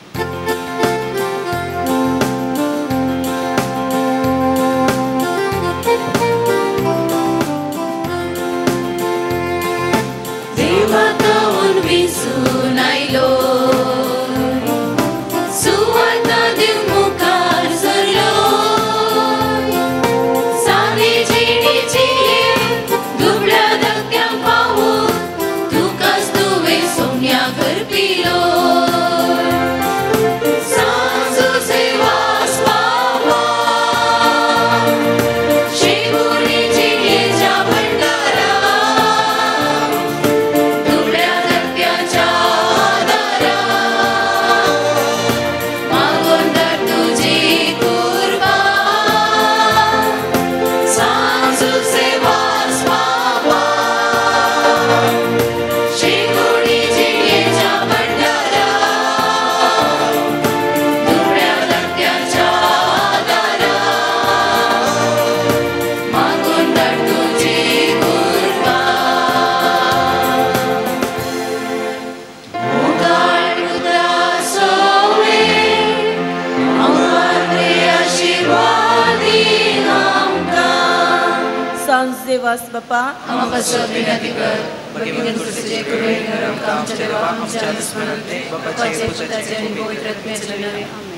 देवास बापा आमकां पासत विनंती कर. भगिनी क्रुसाचे कृपेन आमकां आमच्या देवा आमच्या दुस्मनांतले बापाचे पुताचे आनी पवित्र आत्म्याचे नांवान.